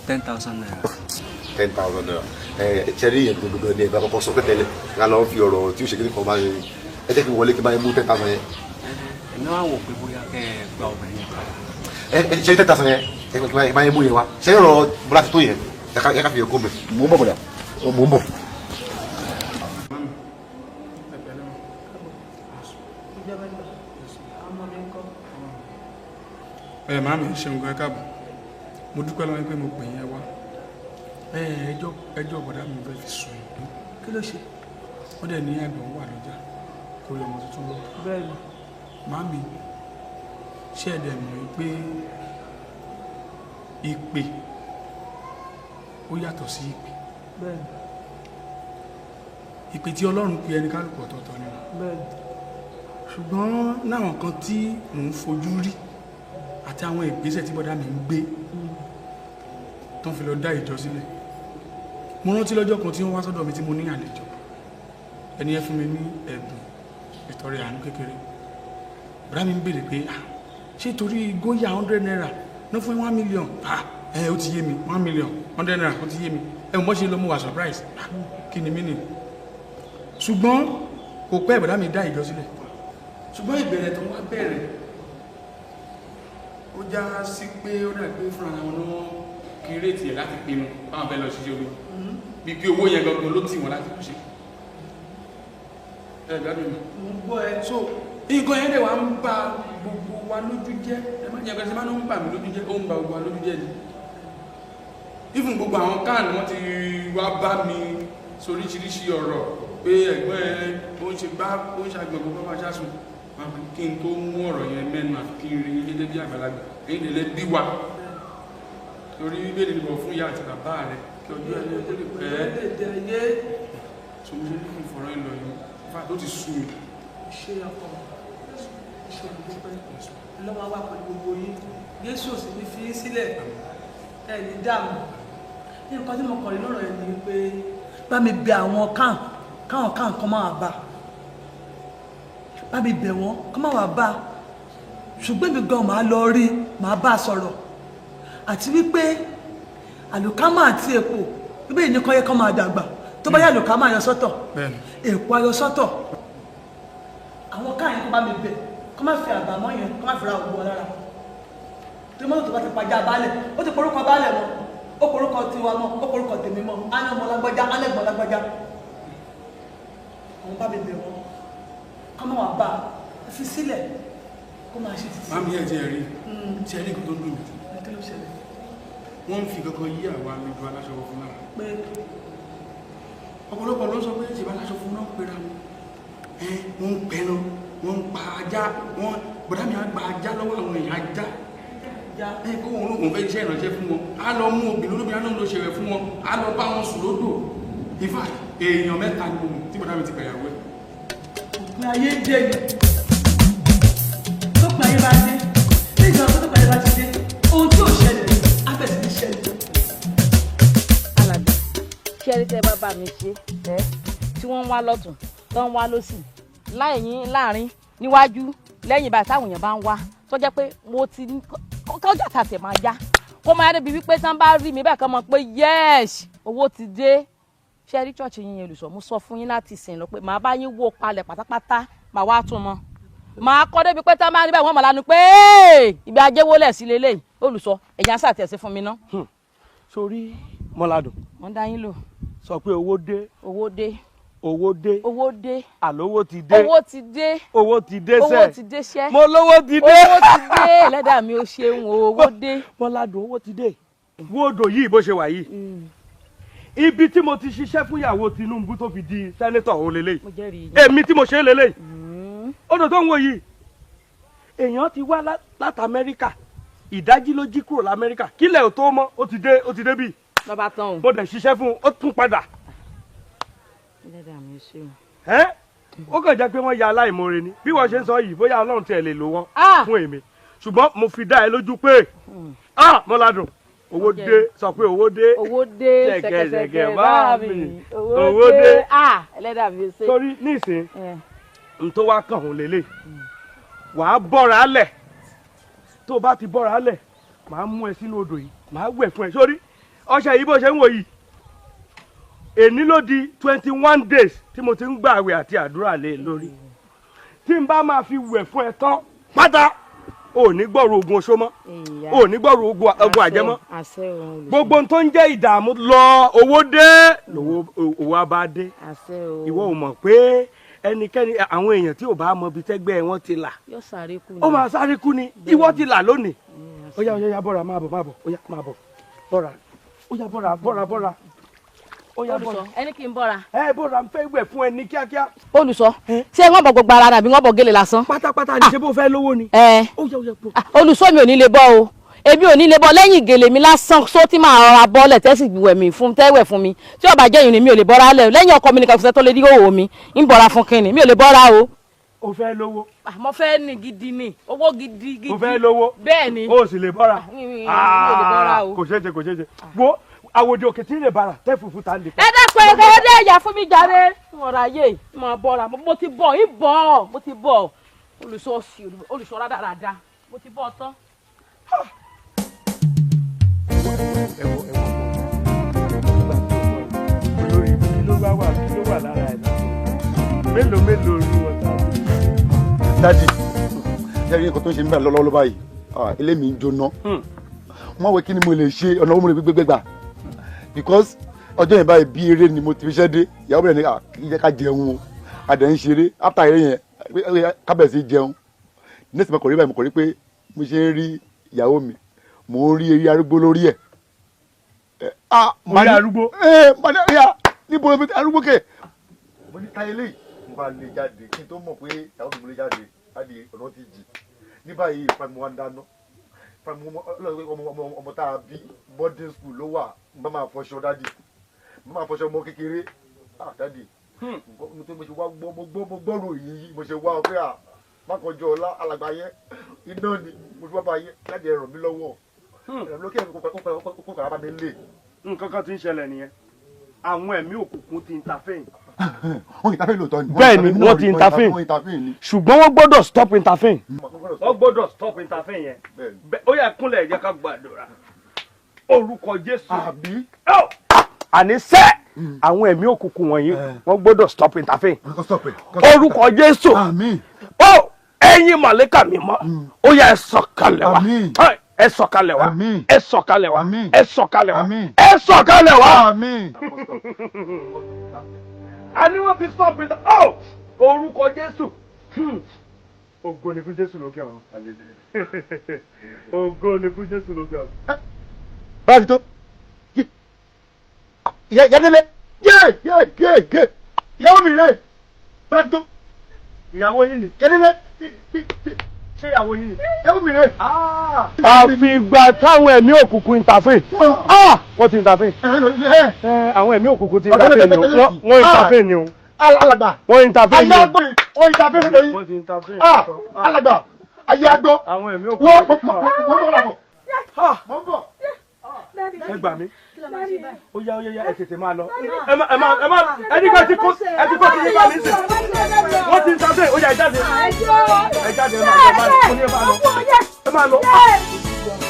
10,000 naira. 10,000 naira. Ẹ ṣe rí ìyẹn gbogbo ní ẹ̀bá kọ́kọ́ sọ tẹ́tẹ́lẹ̀ ká lọ́ọ́ fi ọ̀rọ̀ tí ó ṣe kí nìkan máa ń ẹ jẹ́ kí n wọlé kí n bá yẹn mú 10,000 yẹn. Èmi wá wò pé bóyá kẹ́ ẹ gba obìnrin yẹn padà. Ẹ ṣe 10,000 yẹn ẹ kí n bá yẹn mú yẹn wá. Ṣé ọ̀rọ̀ Bọ́lá ti tó yẹn ẹ ká fi yẹn kó mẹ́. Mò ń bọ̀ bọ̀dà, mò ń bọ̀. Ẹ màámi ṣeun gan, ẹ káàbọ̀. Mo dúpẹ́ lọ́wọ́ pé mo pè yín ẹ wá. Ẹjọ́ bọ̀dá mi fẹ́ fi sùn yín. Kí ló ṣe? Wọ́n dẹ̀ ní àgbọ̀n wà lọ́jà kó rí ọmọ tuntun lọ. Bẹ́ẹ̀ni. Màámi, ṣé ẹ dẹ̀ mọ̀ pé ìpè ó yàtọ̀ sí ìpè? Bẹ́ẹ̀ni. Ìpè tí Ọlọ́run pe ẹni kálukú ọ̀tọ̀ọ̀tọ̀ ni. Bẹ́ẹ̀ni. Ṣùgbọ́n láwọn kan tí mò ń fojú rí àti àwọn ìgbésẹ̀ tí bọ́dá mi ń gbé tó ń fi lọ dá ìjọ sílẹ̀. Mo rántí lọ́jọ́ kan tí wọ́n wá sọ́dọ̀ mi tí mo ní àlejò, ẹni yẹn fún mi ní ẹ̀bùn ìtọrẹ àánú kékeré. Bọ́dá mi ń béèrè pé ṣé torí góyà 100 naira ná fún 1 million? Ẹ ó ti yé mi, 1 million 100 naira ó ti yé mi. Ẹ mọ̀ ṣe lọ mo wà surprise, kí ni mí nì? Ṣùgbọ́n kò pẹ́ bọ́dá mi dá ìjọ sílẹ̀. Ṣùgbọ́n ìbẹ̀rẹ̀ tó wá bẹ̀rẹ̀ ó já sí pé ó dà pé fúnra wọn ló kírètì ẹ̀ láti pinnu báwọn fẹ́ lọ ṣiṣẹ́ ológun, bí kí owó yẹn gangan ló tì wọ́n láti ṣe. Ẹ gbádùn mi. Mo ń gbọ́ ẹ. So nǹkan yẹn dẹ̀ wá ń ba gbogbo wa lójú jẹ́. Ẹ má jẹ́ pé máa ń bà mí lójú jẹ́, ó ń ba gbogbo wa lójú jẹ́ ni. Even gbogbo àwọn kan wọ́n ti wá bá mi soríṣiríṣi ọ̀rọ̀ pé ẹ̀gbọ́n ẹ ó ń ṣe gbá ó ń ṣàgbọ̀n gbogbo bá ṣáṣùn. Kí n tó mú ọ̀rọ̀ yẹn mẹ́nu àfi kí n rí gẹ́gẹ́ bí àgbàlagbà èyí lè bí wa torí bíbélì ni bọ̀ fún ìyá àti bàbá rẹ kí ọjọ́ ẹni tó lè pẹ́ so mo ṣe ní kí n fọ̀rọ̀ ìlọ yìí fà tó ti sú mi. Ṣé ọkọ ṣe olùdókòwò lọ́wọ́ wà pẹ̀lú gbogbo yín, Jésù ò sì ní fi í sílẹ̀, ẹ ní dààmú. Nǹkan tí mo kàn rí lọ́rọ̀ yẹn ni pé bá mi bẹ àwọn káwọn kan máa bá bá mi bẹ̀ wọ́n kọ́ máa wà bá, ṣùgbọ́n èmi gan máa lọ rí máa bá a sọ̀rọ̀, àti wípé àlùkámà àti èpò bíbélì ní kọ́ yẹ kọ́ máa dàgbà, tó bá yẹ àlùkámà yọ sọ́tọ̀, èpò ayọ sọ́tọ̀. Àwọn káyìn kó bá mi bẹ̀ kọ́ má fi àbàmọ́ yẹn kọ́ má fi ra ògbó lára, tó mọ́tò tó bá ti pàjá baálẹ̀ ó ti porúkọ baálẹ̀ mọ́, ó porúkọ tiwa mọ́, ó porúkọ tèmi mọ́, á ní ọmọ lágbájá á lẹ́gbọ̀n lágbájá. Àwọn bá mi bẹ̀ wọ́n kọ́mọ wà bá a fi sílẹ̀ kó máa ṣe títí. Màmí ẹ̀ ti ẹ̀ rí tí ẹ ní nǹkan tó ń dùn mí. Kí ló ṣẹlẹ̀? Wọ́n ń fi kankan yí àwa mi ju aláṣọ funfun lára. Pé ọ̀pọ̀lọpọ̀ ló ń sọ pé ṣèbá aláṣọ funfun náà pera wọn. Wọ́n ń pẹran, wọ́n ń pa ajá, wọ́n bọ̀dá mi á gba ajá lọ́wọ́ àwọn èèyàn ajá. Kó wọn lóun fẹ́ iṣẹ́ ìrànṣẹ́ fún wọn, á lọ mú obìnrin olóbìnrin á lóun lọ ṣẹ̀wẹ̀ fún wọn, á lọ bá wọn sùn lódò. In fact, èèyàn mẹ́ta ni mo mọ̀ tí bọ̀dá mi ti gbàyàwó ẹ̀. Òpin ayé dé ni, tópin ayé bá dé, ní ìjọba tó tópin ayé bá ti dé, ohun tí ò ṣẹlẹ̀ á bẹ̀rẹ̀ sí ní ṣẹlẹ̀. Alàgbà, ṣé ẹni tẹ́ bá bá mi ṣe ẹ tí wọ́n ń wá lọ́tún tó ń wá lọ́sì láìyín láàrin níwájú lẹ́yìn báyìí táwọn èèyàn bá ń wá tó jẹ́ pé mo ti kọjá tàtẹ̀ máa yá kó máa débi wípé tán bá rí mi bẹ́ẹ̀ kàn mọ̀ pé yẹ́ẹ̀sì owó ti dé. Ṣé rí ṣọ́ọ̀ṣì yín yẹn olùsọ, mo sọ fún yín láti sìn lọ pé màá bá yín wó palẹ̀ pátápátá, màá wá tún mọ́, màá kọ́ débi pé tán bá rí báyìí wọ́n mọ̀ lánàá pé ibi ajé wọlé sí lélẹ́yìí olùsọ ẹ̀yà sàtẹ̀sí fún mi ná. Sórí Mọ́ládùn. Wọ́n dá yín lò. Sọ pé owó dé. Owó dé. Owó dé. Owó dé. Àlówó ti dé. Owó ti dé. Owó ti dé sẹ́. Owó ti dé sẹ́. Mo lówó ti dé. Owó ti dé. Ẹlẹ́dàá mi ò ṣeun o, owó dé. Bọ́ládùn, owó ti dé. Wo odò yìí bó ṣe wà yìí. Ibi tí mo ti ṣiṣẹ́ fún ìyàwó Tinubu tó fi di sẹ́nétọ̀ òun lélẹ́yìí. Mo jẹ́rìí yín. Èmi tí mo ṣe é lélẹ́yìí. Odò tó ń wo yìí. Èèyàn ti wá láti Amẹ́ríkà. Ìdájí ló jí kúrò l'Amẹ́ríkà. Kílẹ̀ ò tó mọ́, ó ti dé, ó ti dé bí. Lọ́ba tán o. Mo dẹ̀ ṣiṣẹ́ fún un, ó tún padà. Ẹlẹ́dàá mi ò ṣeun. Ẹ́ ó kàn jẹ́ pé wọ́n ya aláìmoore ni bí wọ́n ṣe ń sọ yìí bóyá Ọlọ́run tiẹ̀ lè lò wọ́n fún èmi, ṣùgbọ́n mo fi dá ẹ lójú pé Mọ́ládùn, owó dé, sọ pé owó dé, owó dé, ṣẹ̀kẹ̀ṣẹ̀kẹ̀ bá mi, owó dé. Ẹlẹ́dàá mi ò ṣe. Torí nísìn n tó wá kàn òun lélẹ̀, wàá bọ́ra lẹ̀, tó o bá ti bọ́ra lẹ̀ màá mú ẹ sínú odò yìí, màá wẹ̀ fún ẹ. Sórí ọṣẹ yìí bó ṣe ń wò yìí, èní ló di 21 days tí mo ti ń gbà àwẹ̀ àti àdúrà lé lórí. Tí n bá máa fi wẹ̀ fún ẹ tán pátá, ò ní gbọ́rọ̀ ogun oṣó mọ́, ò ní gbọ́rọ̀ ogun àjẹ́ mọ́. Gbogbo ohun tó ń jẹ́ ìdààmú lọ, owó dé lówó, owó á bá dé. Ìwọ ò mọ̀ pé ẹnikẹ́ni, àwọn èèyàn tí ò bá mọ ibi tẹ́gbẹ́ wọn ti là, ó máa sáré kú ni. Ìwọ ti là lónìí. Ó yá, ó yá, bọ́ra, máa bọ̀, máa bọ̀, ó yá, máa bọ̀, bọ́ra, ó yá, bọ́ra, bọ́ra, bọ́ra. Olùsọ, ẹni kì í bọ́ra. Ẹ bọ́ra, ń fẹ́ wẹ̀ fún ẹ ní kíákíá. Olùsọ, ṣé wọ́n bọ̀ gbogbo ara nàbí wọ́n bọ̀ gèlè lásán? Pátápátá ni, ṣé bó fẹ́ lówó ni. Olùsọ, mi ò ní lè bọ́ o, èmi ò ní lè bọ́ lẹ́yìn gèlè mi lásán, só tí màá rọra bọ́lẹ̀ tẹ́sí wẹ̀ mí fún tẹ́wẹ̀ fún mi. Tí ó bá jẹ́ ìrìn mi ò lè bọ́ra lẹ̀ lẹ́yìn ọkọ mi nìkan kò sẹ́ tó lè dí òwò mi, ń bọ́ra fún kínni, mi ò lè bọ́ra o. O fẹ́ lówó. Mo fẹ́ ní gidi ni, owó gidi gidi. O fẹ́ lówó. Bẹ́ẹ̀ ni. O sì lè bọ́ra. Mi ò lè bọ́ra o. Kò ṣeé ṣe, kò ṣeé ṣe. Wo àwòdì òkè tí ń lè bára tẹ́ fùfú ta lè. Ẹ dákun, ẹ kọ́kọ́ dé ẹ̀yà fún mi jàre. Ọ̀rọ̀ ayé mo bọ́ra, mo ti bọ̀, ń bọ̀, mo ti bọ̀. Olùsọ sí, olùsọ rádaràda, mo ti bọ̀ tán. Ẹ wo, ẹ wo, olórí kí ló bá wà, kí ló wà lára ẹ̀ náà? Mélòó mélòó olú wọn tá a ti. Daddy, ṣé rí nǹkan tó ń ṣe mí báyìí lọ́wọ́lọ́wọ́ báyìí? Ilé mi ń jóná. Wọ́n wẹ̀ kí ni mo lè ṣe, ọ̀nà owó mo lè gbégbé gbà, because ọjọ́ yẹn báyìí bí eré ni mo ti fi ṣẹ́ dé, ìyàwó bẹ̀rẹ̀ ní kí jẹ́ ká jẹun o, a dẹ̀ ń ṣeré. After eré yẹn, ká bẹ̀rẹ̀ sí jẹun. Next mo kò rí báyìí, mo kò rí pé mo ṣe ń rí ìyàwó mi, mo ń rí eré arúgbó lórí ẹ̀. Orí arúgbó? Níbo arúgbó kẹ̀? Mo ní táyé léyìí, mo bá lè jáde kí n tó mọ̀ pé ìyàwó mi mo lè jáde láti ọ̀nà ti jì. Ní báyìí ìfami wa ń dáná, ọmọ tá a bí boarding school ló wà, n bá máa fọṣọ daddy, n bá máa fọṣọ ọmọ kékeré. Ah daddy, mo tó mo ṣe wá gbọ́, mo gbọ́, mo gbọ́rò yìí, mo ṣe wá pé à Mákànjú ọlá alàgbà yẹn iná ni mo fi wá bá yẹn láti ẹ ràn mí lọ́wọ́, ẹ ràn mí lọ́wọ́ kó kàrà bá mi lè. Nǹkan kan ti ń ṣẹlẹ̀ nìyẹn, àwọn ẹ̀mí òkùnkùn ti intervene. Wọ́n intervene lóòótọ́ ni. Bẹ́ẹ̀ ni, wọ́n ti intervene, ṣùgbọ́n wọ́n gbọ́dọ̀ stop intervene. Wọ́n gbọ́dọ̀ stop intervene yẹn. Ó yá, kúnlẹ̀, jẹ́ ká gbàdúrà. Orúkọ Jésù. Àbí. Àní sẹ́, àwọn ẹ̀mí òkùnkùn wọ̀nyí wọ́n gbọ́dọ̀ stop intervene. Orúkọ Jésù. Ó ẹ̀yin màlẹ́kà mímọ́, ó yá, ẹ sọ̀kalẹ̀ wá. Ẹ sọ̀kalẹ̀ wá. Ẹ sọ̀kalẹ̀ wá. Ẹ sọ̀kalẹ̀ wá. Ẹ sọ̀kalẹ̀ wá. A ní wọ́n fi stop it. Oh! Orúkọ Jésù. Ògo ni fún Jésù lókè ọ̀run. Ògo ni fún Jésù lókè ọ̀run. Báyìí tó. Yẹ́dẹ́lẹ́. Yé yé yé yé. Ìyàwó mi rè. Báyìí tó. Ìyàwó yìí ni. Yẹ́dẹ́lẹ́. Ṣé ìyàwó yìí ni? Ìyàwó mi rè. Àfìgbà táwọn ẹ̀mí òkùnkùn interfere. Wọ́n ti interfere. Àwọn ẹ̀mí òkùnkùn ti interfere ni o. Wọ́n interfere ni o. Alàgbà. Wọ́n interfere ni o. Ayé agbọ́. Wọ́n interfere ni o. Wọ́n ti interfere. Alàgbà. Ayé agbọ́. Àwọn ẹ̀mí òkùnkùn. Wọ́n wọ́n bọ̀. Ẹ gbà mí. Ó yá, ó yá, ẹ tètè máa lọ. Ẹ má, ẹ má, ẹ má, ẹni kan ti kó, ẹ ti kó ti yín bá mi sìn. Wọ́n ti interfere, ó yá, ẹ jáde. Ẹ jáde, ẹ máa lọ, ẹ máa lọ, mo ní ẹ máa lọ. Ẹ máa lọ.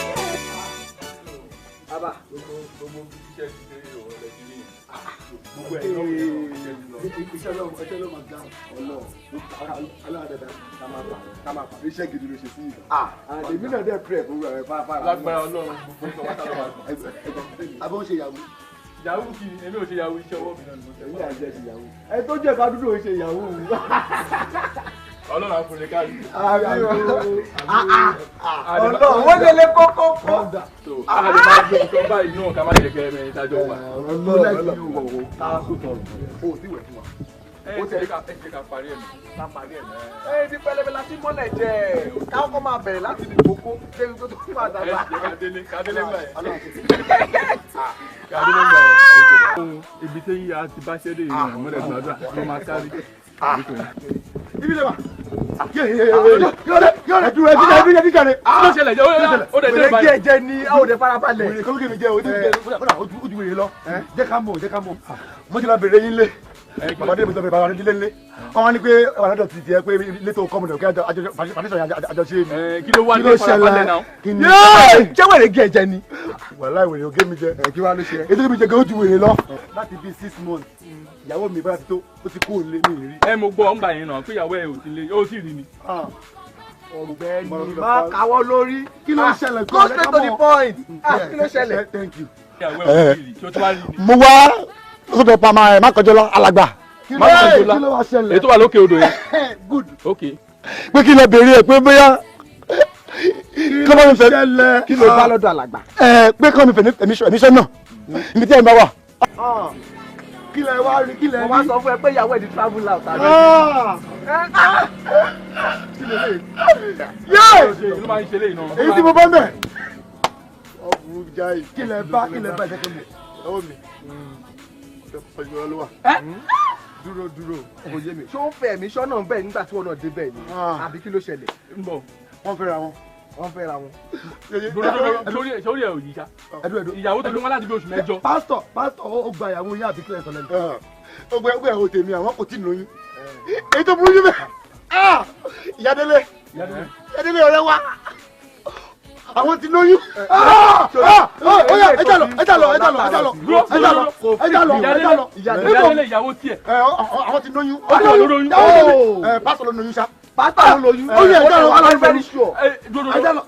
Bàbá, gbogbo iṣẹ́ ti dé òun lẹ ti rí yẹn. Gbogbo ẹ̀ lọ́wọ́ iṣẹ́ lọ́wọ́, iṣẹ́ lọ́wọ́ máa ga ọlọ́ aláàdàdà ká máa pa, ká máa pa. Iṣẹ́ gidi ló ṣe sí ìgbà. Èmi náà dẹ̀ pray fún rẹ̀ fáfára. Lágbára Ọlọ́run, gbogbo ìgbà wátá ló máa gbà. Abọ́ ń ṣe ìyàwó. Yahoo kì í, èmi ò ṣe yahoo, iṣẹ́ ọwọ́ mi náà ni mo ṣe. Èyí à ń jẹ́ ṣe yahoo. Ẹ tó jẹ́ ká dúdú ò ṣe yahoo. Ọlọ́run àfúnni káàdì. Ọlọ́run wọ́n lè lé kókó kó. A lè máa gbé nǹkan báyìí náà ká má jẹ́ kẹ́ ẹ̀mẹ́rin tájọ́ wà. Ọlọ́run ta kò tọrọ o ò tí wẹ̀ fún wa. Ẹ ti ká parí ẹ̀ mọ́. Ká parí ẹ̀ mọ́. Ẹ ti pẹlẹbẹ láti mọ́lẹ̀ jẹ. Káwọn kọ́ máa bẹ̀rẹ̀ láti ibi kókó débi tó tó máa dàgbà. Ẹ ti ká délé gbà yẹn. Ká délé gbà yẹn. Ibi tí a ti bá ṣẹ́ dé yìí náà mọ́lẹ̀ gbàdúrà ló máa sáré. Ibi lè wà. Ẹdúró ẹbí ẹbí ẹbí jàre. Kí ló ṣẹlẹ̀ jẹ́ ó dẹ̀ dé báyìí. Wèrè jẹ́ ni a ò dẹ̀ farabalẹ̀. Wèrè kọ́ ló gé mi jẹ́ o, ó ju wèrè lọ. Jẹ́ ká mọ̀, jẹ́ ká mọ̀. Mo ti lọ bèrè yín lé. Bàbá dé mi sọ pé bàbá délé lé. Wọ́n wá ní pé wà lọ́dọ̀ ti tiẹ̀ pé ilé tó kọ́ mi lọ kí àjọṣe ni. Kí ló wá ní farabalẹ̀ náà? Ṣé wèrè gé ẹ̀jẹ̀ ni? Wàláì wèrè ó gé mi jẹ. Kí wàá ló ṣe? Ètò mi jẹ gan ó ju wèrè lọ. Láti bíi 6 months, ìyàwó mi bá ti tó, ó ti kó lé mi rí. Ẹ mo gbọ́ ńgbà yẹn náà pé ìyàwó ẹ ò ti lé, ó sì rí ni. Ọ̀gbẹ́ni má káwọ́ lórí. Kí ló ń ṣẹlẹ̀? Go straight to the point. Kí ló ṣẹlẹ̀? Thank you. Ìyàwó ẹ ò tí ì rí, ṣé o ti wá rí ni? Mo wá sọ́dọ̀ pa máa ẹ̀ má kọjọ́ lọ alàgbà. Kí ló wá ṣẹlẹ̀? Ètò wà lókè odò yẹn. Good. Ok. Pé kí lọ béèrè ẹ pé bóyá kí ló ṣẹlẹ̀? Kí ló bá lọ́dọ̀ alàgbà? Ẹ pé kọ́ mi fẹ̀ ẹ̀mí sọ́nà ibi tí ẹ̀ ń bá wà. Kí lẹ wá rí? Kí lẹ rí? Mo wá sọ fún ẹ pé ìyàwó ẹ ti travel out àbí. Èyí tí mo bá mẹ́. Ọ̀bùrú jáì. Kí lẹ bá kí lẹ bá ìṣẹ́kẹ́ mi? Ẹ̀wọ̀n mi. Ọjọ́ ló wà. Dúró dúró, kò yé mi. Ṣé ó ń fẹ́ ẹ̀mí sọ́nà ń bẹ̀ nígbà tí wọ́n náà débẹ̀ ni? Àbí kí ló ṣẹlẹ̀? Wọ́n fẹ́ra wọn. Wọ́n fẹ́ra wọn. Sórí ẹ̀ ò yí sá. Ìyàwó tó ló wá láti bí oṣù mẹ́jọ. Pásítọ̀ pásítọ̀ ó gba ìyàwó yín àbí kílẹ̀ sọ lẹ́nu. Ó gba ìyàwó tèmi àwọn kò tí ì lóyún. Èyí tó burú jù bẹ́ẹ̀. Ìyádélé Ìyádélé ọ̀rẹ́ wa. Àwọn ti lóyún. Ó yá ẹ jà lọ ẹ jà lọ ẹ jà lọ ẹ jà lọ ẹ jà lọ ẹ jà lọ ẹ jà lọ. Ìyádélé ìyàwó tiẹ̀. Àwọn ti lóyún. Pásítọ̀ ló lóyún. Pásítọ̀ ló lóyún sá. Pásítọ̀ ló lóyún. Ó yẹ ẹ jà lọ I'm very sure. ẹ jà lọ.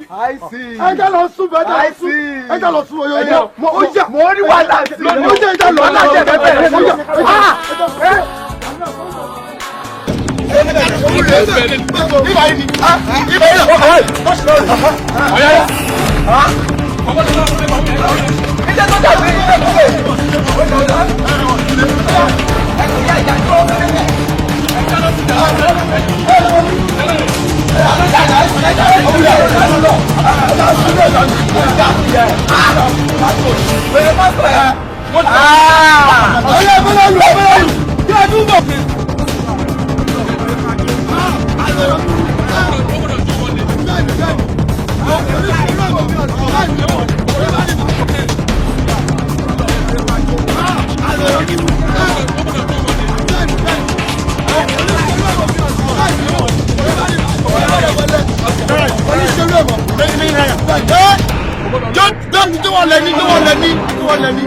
I see. Ẹ jà lọ sùn ẹ jà lọ sùn ẹ jà lọ sùn oyo oyo. Ó yà mo rí wàhálà sí i. Ó yẹ ẹ jà lọ ẹ jà lọ ẹ jà lọ.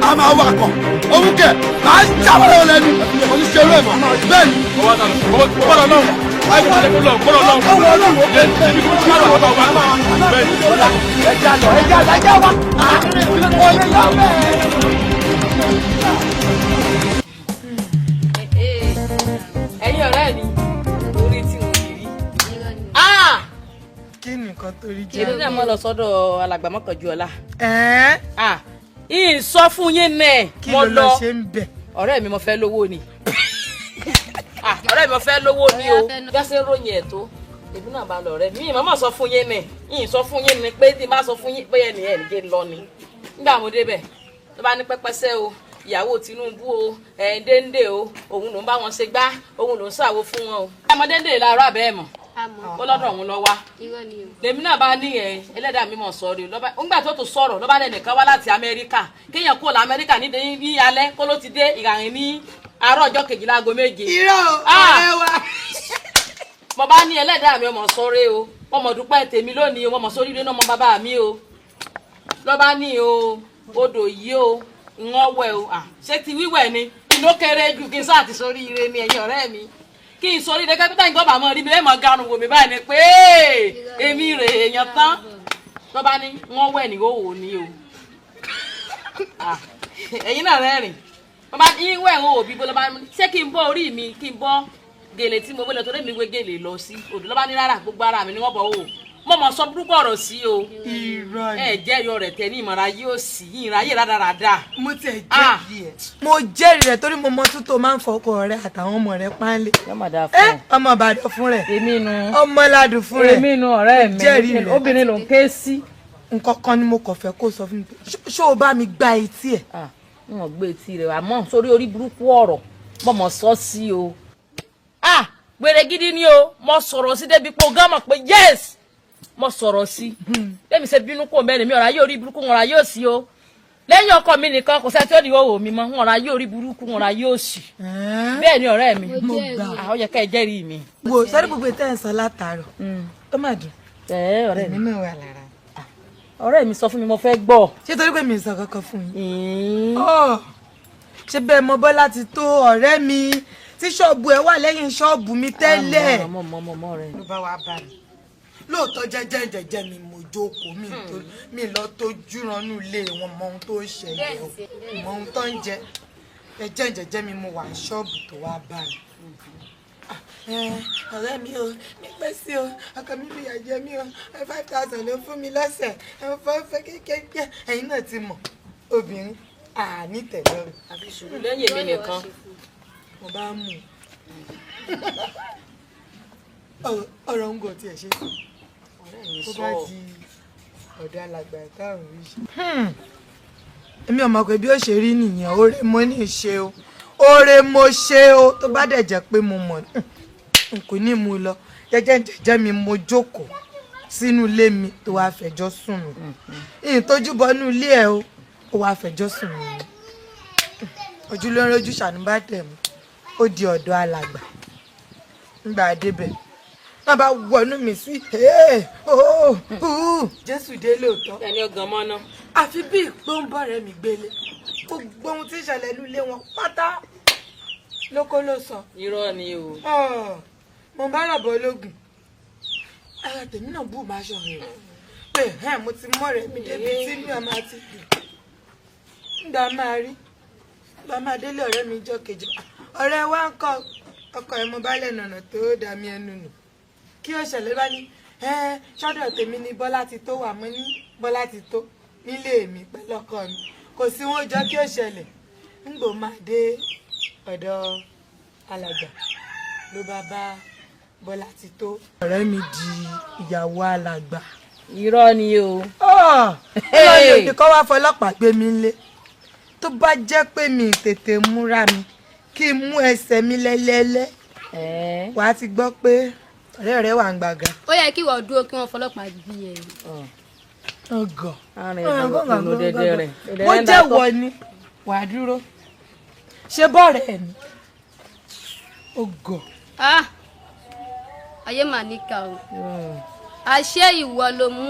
A máa wà kàn òun kẹ máa ń jáwọ́ lẹ́nu oníṣẹ́rú ẹ̀ mọ́ bẹ́ẹ̀ ni gbọ́dọ̀ lọ́wọ́ Ẹja lọ ẹja lọ ẹja wa. Ẹ̀yin ọ̀rẹ́ mi, orí tí mo rí rí. Kí ni nǹkan tó rí jẹ́? Èmi náà mọ̀ lọ sọ́dọ̀ alàgbà Mọ́kànjúọlá. Ìn sọ fún yín nẹ̀ Kí mo ló lọ lọ. ṣe ń bẹ̀? Ọ̀rẹ́ mi mo fẹ́ lówó ni. Ọ̀rẹ́ mi mo fẹ́ lówó ni o. Gásẹ́ ń ròyìn ẹ̀ tó. Èmi náà bá lọ ọ̀rẹ́ mi. Màmá sọ fún yín nẹ̀. Ìn sọ fún yín ni pé tí n bá sọ fún yín bóyá ẹnìyẹn ẹ̀ ń lọ ni. Nígbà mo débẹ̀, tó bá ní pẹ́pẹ́sẹ́ o, ìyàwó Tinubu o, ẹ̀ Déndé o, òun ló ń bá wọn ṣe gbá, òun ló ń ṣàwo fún wọn o. Ẹ mọ Déndé làárọ̀ àbẹ́ ẹ̀ mọ̀. Ó lọ́dọ̀ òun lọ wá. Lèmi náà bá ní ẹ ẹlẹ́dàá mi mọ̀ sọ́ọ́rì lọ́ba ńgbà tó tó sọ̀rọ̀ lọ́ba lẹ́nìkan wá láti Amẹ́ríkà kéèyàn kúrò lamẹ́ríkà ní alẹ́ kó ló ti dé ìràrìn ní àárọ̀ ọjọ́ kejìlá aago 7. Irọ́ ọ̀rẹ́ wa. Mo bá ní ẹlẹ́dàá mi ọmọ sọ́ọ́rẹ́ o ọmọ dúpẹ́ tèmi lónìí o ọmọ sóríire náà ọmọ bàbá mi o lọ́ba ní o odò yìí o ìwọ̀n wẹ̀ o ṣé ti wíwẹ̀ ni ìlú kéré jù kí n sáà ti sóríire ni ẹ̀yin ọ̀rẹ́ mi kí n sọ rí dẹ́gbẹ́ pété nǹkan bàmọ́ rí mi lẹ́mọ̀ garun wò mí báyìí ni pé èmi rè èèyàn tán tó bá ní wọ́n wẹ̀ ní òwò ni o. Ẹ̀yin náà rẹ́rìn. Bàbá yín wẹ̀ ń wò bí bọ́lá bá ṣé kí n bọ́ orí mi kí n bọ́ gèlè tí mo wé lọ torí mi wé gèlè lọ sí odò lọ́ba ní rárá gbogbo ara mi ni wọ́n bọ̀ wò. Mo mọ̀ sọ burúkú ọ̀rọ̀ sí o. Irọ́ ni. Ẹ jẹ́ yọ rẹ̀ tẹ ní ìmọ̀ra yóò sì yín ìráyè rádaràda. Mo tiẹ̀ jẹ́rìí ẹ̀. Mo jẹ́rìí rẹ̀ torí mo mọ tún tó máa ń fọkọ rẹ̀ àtàwọn ọmọ rẹ̀ páńlé. Ẹ ọmọ Ìbàdàn fún rẹ̀. Èmi nu. Ọmọ Ládùn fún rẹ̀. Èmi nu ọ̀rẹ́ mi. Jẹ́rìí rẹ̀. Obìnrin ló ń ké sí. Nǹkan kan ni mo kàn fẹ́ kó sọ fún mi. Ṣé o bá mi gbá etí ẹ̀? N ò gbé etí rẹ̀ àmọ́ sórí orí burúkú ọ̀rọ̀ mo mọ̀ sọ sí o. Ah! Gbèrè gidi ni o, mo sọ̀rọ̀ sí débi pé o gán mọ̀ pé yes! Mo sọ̀rọ̀ sí. Lẹ́mi ṣe bínú kò mẹ́rin mi ọ̀rá yóò rí burúkú ọ̀rá yóò sí o. Lẹ́yìn ọkọ mi nìkan kò sẹ́ni tí ó di òwò mi mọ́ ọ̀rá yóò rí burúkú ọ̀rá yóò sì. Bẹ́ẹ̀ ni ọ̀rẹ́ mi. Mo gbà. Ó yẹ ká ẹ jẹ́rìí mi. Wo sọ́rí gbogbo ètò ẹ̀ ń sọ látàárọ̀. Ó mà dùn. Ọ̀rẹ́ mi. Èmi náà wà lára. Ọ̀rẹ́ mi sọ fún mi mo fẹ́ gbọ́. Ṣé torí pé mi ò sọ kankan fún yín? Ṣé bẹ́ẹ̀ mo Bọ́lá ti tó ọ̀rẹ́ mi tí ṣọ́ọ̀bù ẹ̀ wà lẹ́yìn ṣọ́ọ̀bù mi tẹ́lẹ̀. Ló bá wa bá mi. Lóòótọ́ jẹ́jẹ́ jẹ́jẹ́ mi mo jókòó mi mi lọ tójú ranú ilé wọn mọ ohun tó ń ṣẹlẹ̀ o mọ ohun tó ń jẹ. Jẹ́jẹ́ jẹ́jẹ́ mi mo wà ní ṣọ́ọ̀bù tó wá bá mi. Ọ̀rẹ́ mi o, mi pẹ́ sí o, ọkọ mi fìyà jẹ mí o, 5,000 ló fún mi lọ́sẹ̀, fẹ́ kékeré. Ẹ̀yin náà ti mọ̀, obìnrin àní tẹ̀lọ́rùn. Àfi sùúrù lẹ́yìn èmi nìkan. Mo bá mú un. Ọ̀rọ̀ ń gò tiẹ̀ ṣe sí. Ó bá di ọ̀dọ̀ alàgbà táwọn rí ṣe. Èmi ò mọ̀ pé bí ó ṣe rí nìyẹn, oore mo ní ṣe o. Oore mo ṣe o, tó bá dẹ̀ jẹ́ pé mo mọ̀ n kò ní mú lọ. Jẹ́jẹ́ jẹ́jẹ́ mi mo jókòó sínú ilé mi tó wàá fẹjọ́ sùn mí. Ìyìn tójú bọnú ilé ẹ o, ó wàá fẹjọ́ sùn mí. Ojú ló ń rojú ṣàánú bá tẹ̀ mú. Ó di ọ̀dọ̀ alàgbà. Ńgbà débẹ̀. Wọ́n bá wọnú mi sí Jésù dé lóòótọ́. Ẹni ọgàn mọ́ náà. Àfi bí ìpé ń bọ̀ rẹ̀ mi gbélé. Gbogbo ohun tí ń ṣẹlẹ̀ nílé wọn pátá lóko ló sọ. Irọ́ ni o. Mo bá ràbọ̀ ológun. Ara tèmi náà bù máa ṣọ̀rẹ́ rẹ̀. Pé mo ti mọ̀ rẹ̀ mi débi tí mi ò máa ti dùn. Ńgbà máa rí. Ńgbà máa délé ọ̀rẹ́ mi jọ́ kejì. Ọ̀rẹ́ wa ń kọ́ ọkọ ẹ̀ mo bá lẹ́nu ọ̀nà tó dá mi ẹnu nù. Kí ó ṣẹlẹ̀ bá ní ṣọ́dọ̀ tèmi ni Bọ́lá ti tó wà mọ́ ní Bọ́lá ti tó nílé mi pẹ̀lú ọkọ mi. Kò sí wọn jọ kí ó ṣẹlẹ̀. Ńgbò máa dé ọ̀dọ̀ alàgbà ló bá bá Bọ́lá ti tó. Ọ̀rẹ́ mi di ìyàwó alàgbà. Irọ́ ni o. Ọlọ́run òbí kọ́ wá fọlọ́pàá gbé mi lé. Tó bá jẹ́ pé mi tètè múra mi kí n mú ẹsẹ̀ mi lẹ́lẹ́lẹ́. Wàá ti gbọ́ pé ọ̀rẹ́ rẹ̀ wà ń gbàgà. Ó yẹ kí ìwọ dúró kí wọ́n fọlọ́pàá gbé ẹ. Ọgọ. Mo jẹ́ wọ ni wàá dúró. Ṣé bọ́ọ̀rẹ́ ẹ̀ ni? Ọgọ. Ayé mà níkà o. Àṣé ìwọ ló mú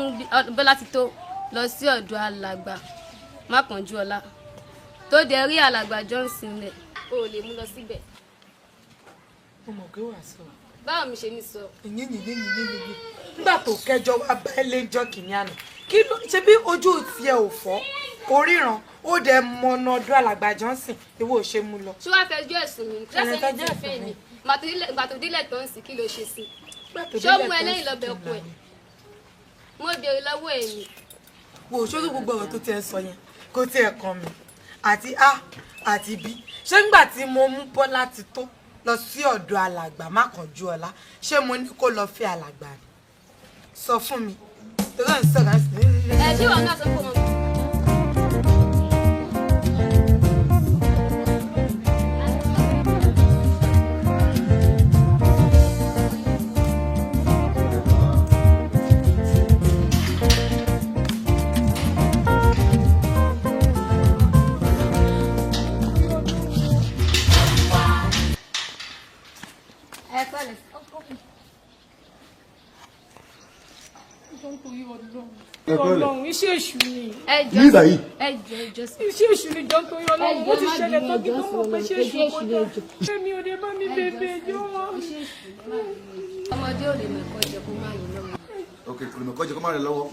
Bọ́lá ti tó lọ sí ọ̀dọ̀ alàgbà Mákànjúọlá tó dẹ̀ rí alàgbà Johnson lẹ̀ o ò lè mú lọ síbẹ̀. Mo mọ̀ pé wàá sọ. Báwo mi ṣe ní sọ. Yìnyín yìnyín yìnyín. Nígbà tó kẹjọ wá bá ẹ lẹ́jọ́ kìíní àná. Kí ló ṣe bí ojú tiẹ̀ ò fọ́? Kò ríran, ó dẹ̀ mọ̀nà ọ̀dọ̀ alàgbà Johnson, ìwọ ò ṣe mú lọ. Ṣé wàá fẹjọ́ ẹ̀sùn mi? Ṣé ti fẹ́ mi? Gbà tó délẹ̀ tó ń sìn kí ló ṣe sí? Ṣé ó mú ẹlẹ́yìn lọ́bẹ̀ ọkọ ẹ̀? Mo béèrè lọ́wọ́ ẹ̀ ni. Wo sórí gbogbo ọ̀rọ̀ tó tiẹ̀ sọ yẹn, kò tiẹ̀ kàn mí. Àti A àti B. Ṣé nígbà tí mo mú Bọ́lá ti tó lọ sí ọ̀dọ̀ alàgbà Mákànjúọlá, ṣé mo ní kó lọ fẹ́ alàgbà ni? Sọ fún mi. Torí ẹ̀ ń sọ̀rọ̀ ẹ̀ sì. Ẹ ṣé ìwọ náà sọ fún wọn. Ọlọ́run iṣẹ́ èṣù ni. Nígbà yìí. Iṣẹ́ èṣù ni jọ nítorí Ọlọ́run bó ti ṣẹlẹ̀ tó kí tó mọ̀ pé iṣẹ́ èṣù kọjá. Èmi ò lè bá mi bèbè jọ. Ọmọdé ò lè mọ ẹ̀kọ́ jẹ kó má yín lọ́wọ́. Ok, kò lè mọ ẹ̀kọ́ jẹ kó má rìn lọ́wọ́.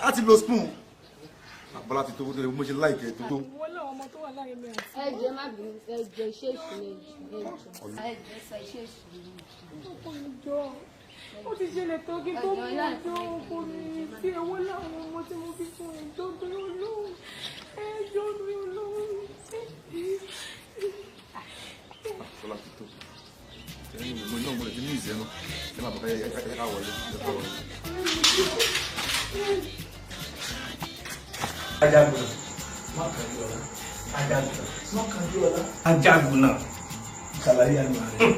A ti lo spoon. Bọ́lá ti tó tó lè mo ṣe láìkẹ́ tó tó. Wọ́n láwọn ọmọ tó wà láàrin mi àti. Ẹ jọ̀ọ́, ẹ má bínú, ẹ jọ̀ọ́, iṣẹ́ èṣù ni, ẹ jọ̀ọ́, ẹ jọ̀ọ́ sọ, iṣẹ́ èṣù ni. Ọkọ mi jọ, ó ti ṣẹlẹ̀ tó kí tó mú ọjọ́ ọkọ mi tí ewó láwọn ọmọ tí mo fi fún ẹjọ́ torí Ọlọ́run, ẹjọ́ torí Ọlọ́run. Tọ́lá ti tó. Ẹ̀yin mi mo náà mo lè ti ní ìzẹ́ náà. Ẹ máa bọ̀ ẹ ká wọlé. Ẹ ká wọlé. Ajagunà. Mákànjúọlá. Ajagunà. Mákànjúọlá. Ajagunà. Ṣàlàyé àná rẹ̀.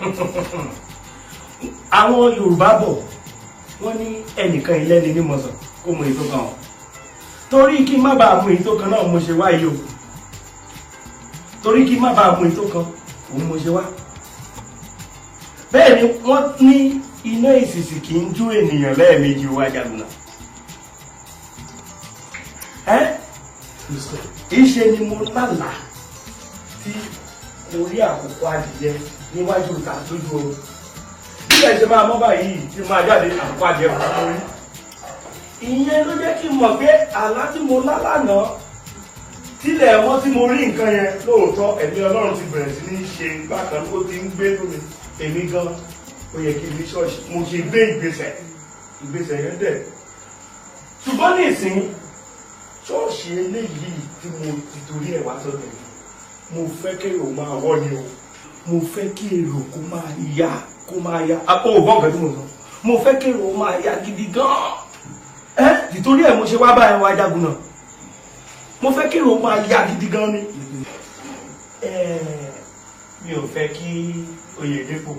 Àwọn Yorùbá bọ̀, wọ́n ní ẹnìkan ìlẹ́ni ní mọ̀sán kó mọ èyí tó kàn wọ́n. Torí kí n má bàa mú èyí tó kan náà mo ṣe wá yìí o. Torí kí n má bàa mú èyí tó kan òun mo ṣe wá. Bẹ́ẹ̀ ni wọ́n ní iná ìsìsì kì í jó ènìyàn lẹ́ẹ̀mejì o, Ajagunà. Ẹ́ ìṣe ni mo lálàá tí mo rí àkókò adìyẹ níwájú ìta lójú oorun. Bí ẹ ṣe máa mọ́ báyìí tí máa jáde, àkókò adìyẹ kò tó rí. Ìyẹn ló jẹ́ kí n mọ̀ pé àlá tí mo lá lánàá tílẹ̀ mọ́ tí mo rí nǹkan yẹn lóòótọ́, ẹ̀mí Ọlọ́run ti bẹ̀rẹ̀ sí ní ṣe bákan, ó ti ń gbé lómi èmi gan. Ó yẹ kí n ní ṣọ́ọ̀ṣì, mo ṣe gbé ìgbésẹ̀, ìgbésẹ̀ yẹn dẹ̀. Ṣùgbọ́n ní ìsìn, ṣọ́ọ̀ṣì eléyìí tí mo ti torí ẹ̀ wá sọ́dọ̀ yìí, mo fẹ́ kí èrò máa wọ́ ni o. Mo fẹ́ kí èrò kó máa ya, kó máa ya apá ògbọ́n nǹkan tí mo sọ. Mo fẹ́ kí èrò máa ya gidi gan-an. Ẹ́ tìtorí ẹ̀ mo ṣe wá báyẹn wá, Ajagunà. Mo fẹ́ kí èrò máa ya gidi gan ni. Mi ò fẹ́ kí Oyèdépò,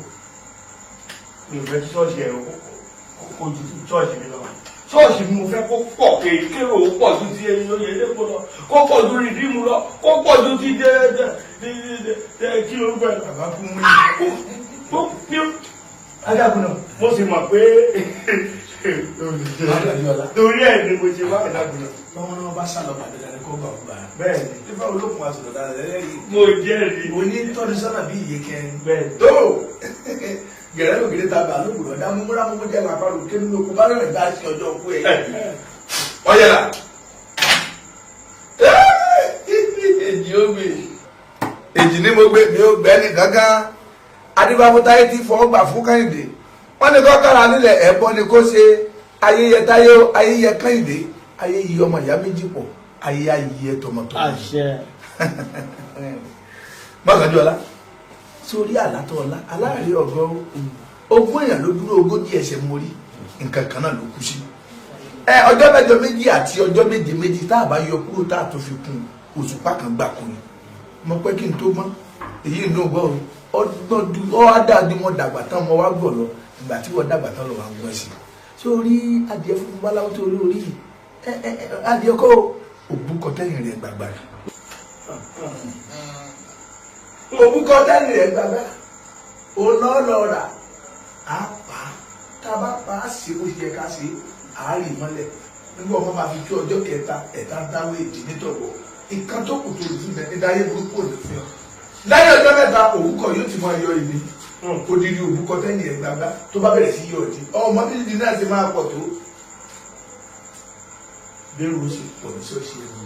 mi ò fẹ́ kí ṣọ́ọ̀ṣì ẹ̀ kó ju ṣọ́ọ̀ṣì mi lọ. Ṣọ́ọ̀ṣì mi mo fẹ́ kó pọ̀ kékeré, ó pọ̀ ju ti Oyèdépò lọ, kó pọ̀ ju Rìdíìmù lọ, kó pọ̀ ju ti dé kí lórúkọ ẹ̀ bàbá fún mi. Ajagunà, mo sì mọ̀ pé torí ẹ̀ ni mo ṣe wá, Ajagunà. Tọ́wọ́n náà bá sálọ bàbá dání kó gbà gbà. Bẹ́ẹ̀ni. Ifá olókùn wa sọ̀rọ̀ dáadáa lẹ́yìn. Mo jẹ́rìí. Mo ní tọ́ni sọ́nà bí iye kẹrin. Bẹ́ẹ̀ni. Tó gẹ̀rẹ́ lògèrè ta bà lóògùn ọ̀dá múmúra múmú jẹ́ làpárò kí nínú okun bá rẹ̀ bá ṣe ọjọ́ òkú ẹ̀. Ọ̀yẹ̀là. Èjì ó gbè. Èjì ni mo gbé, mi ò gbẹ́ ní gángan. Adébáfútáyé ti fọwọ́ gbà fún Kẹ́hìndé. Wọ́n ní kọ́kọ́ra nílẹ̀ ẹ̀bọ ni kó ṣe ayẹyẹ táyé, ayẹyẹ Kẹ́hìndé, ayé yí ọmọ ìyá méjì pọ̀, ayé ayé tọmọtọmọ. Àṣẹ. Mákànjúọlá, sórí àlátọ ọlá aláàárẹ ọgọ ogún èèyàn ló dúró, 40 ẹsẹ̀ mórí nǹkan kan náà ló kú sí. Ẹ ọjọ́ mẹ́jọ méjì àti ọjọ́ méje méjì tá a bá yọ kúrò tá a tó fi kún òṣùpá kan gbà kún ni. Mo pẹ́ kí n tó gbọ́n èyí ń dùn gbọ́ o. Ọgbọ́n du ọ á dáa ni mo dàgbà tán, mo wá gbọ̀ lọ ìgbà tí wọ́n dàgbà tán lọ wá gbọ́n sí i. Sórí adìẹ funfun báláwo tó rí orí yìí, adìẹ kọ́ òbúkọ tẹ́yìn rẹ̀ gbàgbà rẹ̀, òbúkọ tẹ́yìn rẹ̀ gbàgbà òun lọ́ọ́ rà á pa á. Tá a bá pa á sí bó ṣe yẹ ká ṣe á rì mọ́lẹ̀. Nígbà wọn máa fi tó ọjọ́ kẹta ẹ̀ta dáwọ́ èjì nítọ̀gbọ̀ nǹkan tó kù tó lù mẹ́ ní dáyé burúkú ò ní fi hàn. Lẹ́yìn ọjọ́ mẹ́ta òbúkọ yóò ti máa yọ ìní odidi òbúkọ tẹ́yìn rẹ̀ gbàgbà. Tó bá bẹ̀rẹ̀ sí yọ ọ̀dí ọmọ bíbí náà ti máa pọ̀ tó bẹ́rù ó sì pọ̀ ní ṣọ́ọ̀ṣì ẹ̀mí.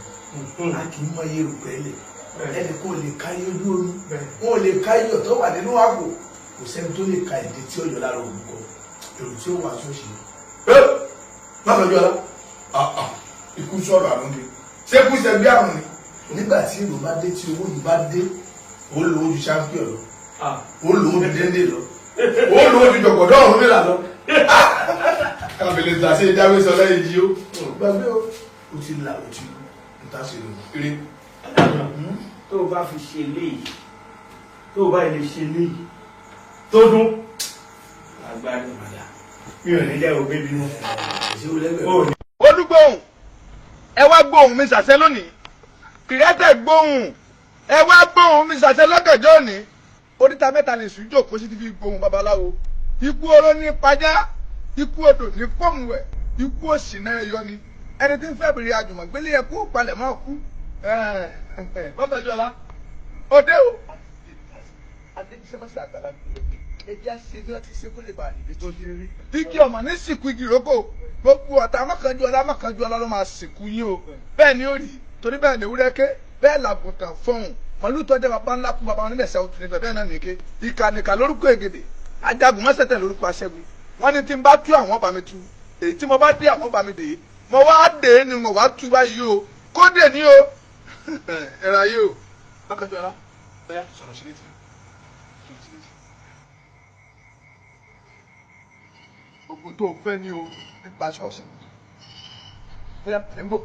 A kì í mọ iye rò pẹ́lẹ̀, ẹnì kò lè ka iye ojú omi, wọn ò lè ka iye ọ̀tọ̀ wà nínú àpò, kò sẹ́ni tó lè ka ìdí tí ó yọ lára òbúkọ èrò tí ó wà ṣọ́ọ̀ṣì. Má lọ́jọ́ ọ̀la ikú sọ̀rọ̀ àrùn ni, ṣé kú ṣe bí àrùn ni. Nígbà tí èrò bá dé, tí owó yìí bá dé, ó lówó ju champion lọ, ó lówó ju déndé lọ, ó lówó ju jọ̀gọ̀dọ̀ ọ̀run nílà lọ. Kábìlì ta sí ìjáwé sọ lẹ́yìn yìí ó gbàgbé o, o ti là, o ti n ta sí lò eré. Tó o bá fi ṣe léyìí, tó o bá lè ṣe léyìí tó dún agbára padà, mi ò ní jẹ́ òbí bímọ. Olúgbòhùn, ẹ wá gbóhùn mi ṣàṣẹ lónìí. Kìrẹ́tẹ̀ gbóhùn, ẹ wá gbóhùn mi ṣàṣẹ lọ́gànjọ́ òní. Oríta mẹ́ta lè sùn jókòó sí ti fi gbóhùn babaláwo. Ikú oró ní pajá, ikú odò ní pọ́ǹwẹ̀, ikú òsì náà yọ ni ẹni tí ń fẹ́ bèrè àjùmọ̀ gbélé ẹ kú palẹ̀ mọ́ kú. Bọ́sàjọ́lá òde o. Adéjísẹ́mọ́sá àgbàlá ẹjẹ́ ṣe bí wọ́n ti ṣe kó lè bá àdìdí tó ṣe rí. Igi ọmọ ní sìnkú igi ìrókò, gbogbo ọ̀tá mọ́kànjú ọlá mọ́kànjú ọlá ló máa sìnkú yín o. Bẹ́ẹ̀ ni ó rí, torí bẹ́ẹ̀ ni ewúrẹ́ ké. Bẹ́ẹ̀ làgùntàn fọhùn. Màlúù tó jẹ́ bàbá ńlá kú bàbá wọn nílẹ̀ sẹ́wọ́n tún níbẹ̀ bẹ́ẹ̀ náà nìke. Ìkànnìkà lórúkọ ègèdè. Ajagun mọ́sẹ̀tẹ̀ lórúkọ aṣẹ́gun. Wọ́n ní tí n bá tú àwọn bá mi tú. Èyí tí mo bá dé àwọn bá mi dè. Mo wá dé ni mo wá tú báyìí o. Kódè ní o. Ẹ̀rọ ayé o. Bákanjú ọlá. Bẹ́ẹ̀ sọ̀rọ̀ sí létí. Ogun tó fẹ́ ni o nípa ṣọ́ọ̀ṣì. Bẹ́ẹ̀ ẹ̀ ń bọ̀.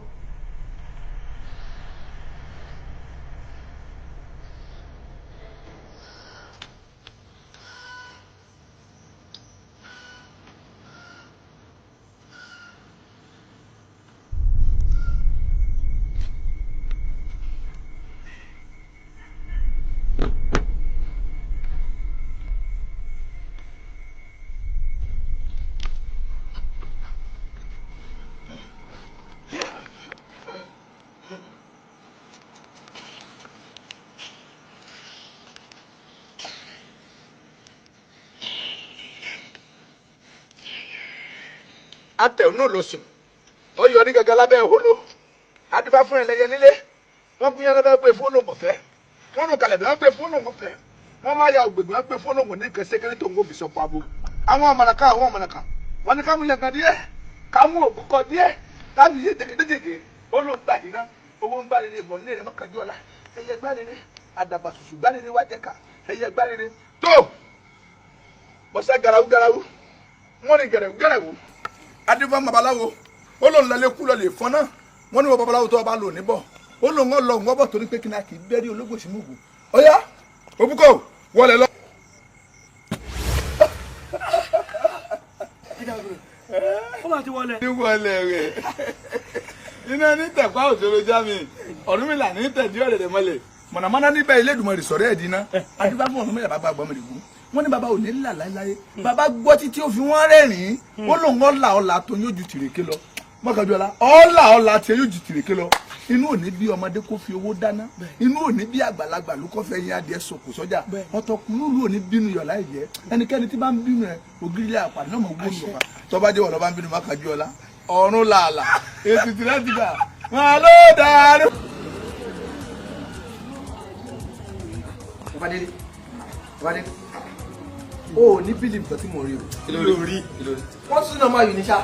Atẹ̀wọ́n ló sùn ó yọ ní gangan lábẹ́ ìhóló adúbá fún ẹlẹ́yẹ nílé wọ́n kún yàrá bẹ́ẹ̀ pé fóònù mọ̀fẹ́ wọ́n rún kalẹ̀ bẹ́ẹ̀ pé fóònù mọ̀fẹ́ wọ́n má ya ògbègbè wọ́n pé fóònù mọ̀ ní kẹsẹ́kẹ́rẹ́ tó ń gòbì sọ̀pọ̀ abo àwọn ọmọnàká àwọn ọmọnàká wọ́n ní ká mú yangan díẹ̀ ká mú òbúkọ díẹ̀ ká fi yé jẹgẹdẹjẹgẹ ó ló ń gbà yìí ná owó ń gbà rere ìbọn nílé rẹ mọ́kànjú ọ̀la ẹyẹ gbà rere àdàbà ṣùṣù gbà rere wájẹka ẹyẹ gbà rere tó bọ́sẹ̀ garawu garawu wọ́n ní gẹ̀rẹ́wù gẹ̀rẹ́wù adébá babaláwo ó lòun lọlé kú lọlé fọn náà wọn ní wọn babaláwo tó bá lò níbọ ó lòun ọ lọ òun ọbọ torí pé kí n kì í bẹ́rí ológbò sínú ògùn ọyá òbúkọ wọlé lọ. Ó máa ti wọlé. Ní wọlé rẹ̀ iná ní tẹ̀kọ́ òṣèré já mi Ọ̀rúnmìlà ní tẹ̀dí ọ̀rẹ́dẹ̀ mọ́lẹ̀ mọ̀nàmọ́ná níbẹ̀ ilé ìdùnmọ̀ rẹ̀ sọ̀rọ̀ ẹ̀ dínà adébá fún Ọ̀rúnmìlà bàbá àgbọ̀mọ̀ rẹ̀ gùn wọ́n ní bàbá ò ní là láéláé bàbá gbọ́ títí ó fi wọ́n rẹ́rìn-ín ó lóun ọ̀là ọ̀là tó yóò ju tìrèké lọ mọ́kànjọ́lá ọ̀là ọ̀là tí yóò ju tìrèké lọ inú òní bí ọmọdé kó fi owó dáná inú òní bí àgbàlagbà ló kọ́ fẹ́ yín adìẹ sọkò sọ́jà ọ̀tọ̀kùnúlù òní bínú yọ̀ láì jẹ́ ẹnikẹ́ni tí bá ń bínú ẹ ògiri ilé àpàdé náà mọ̀ wó nù ọ̀fà tọ́ba jẹ́ wọ̀ lọ́ba ń bínú mọ́kànjọ́lá ọ̀run làlà ètùtù láti gbà wọn ló dàrú. Babadélé Babadélé o ní bílíìfù kan tí mo rí o. Kí ló rí? Wọ́n tún náà máa yù ní ṣá.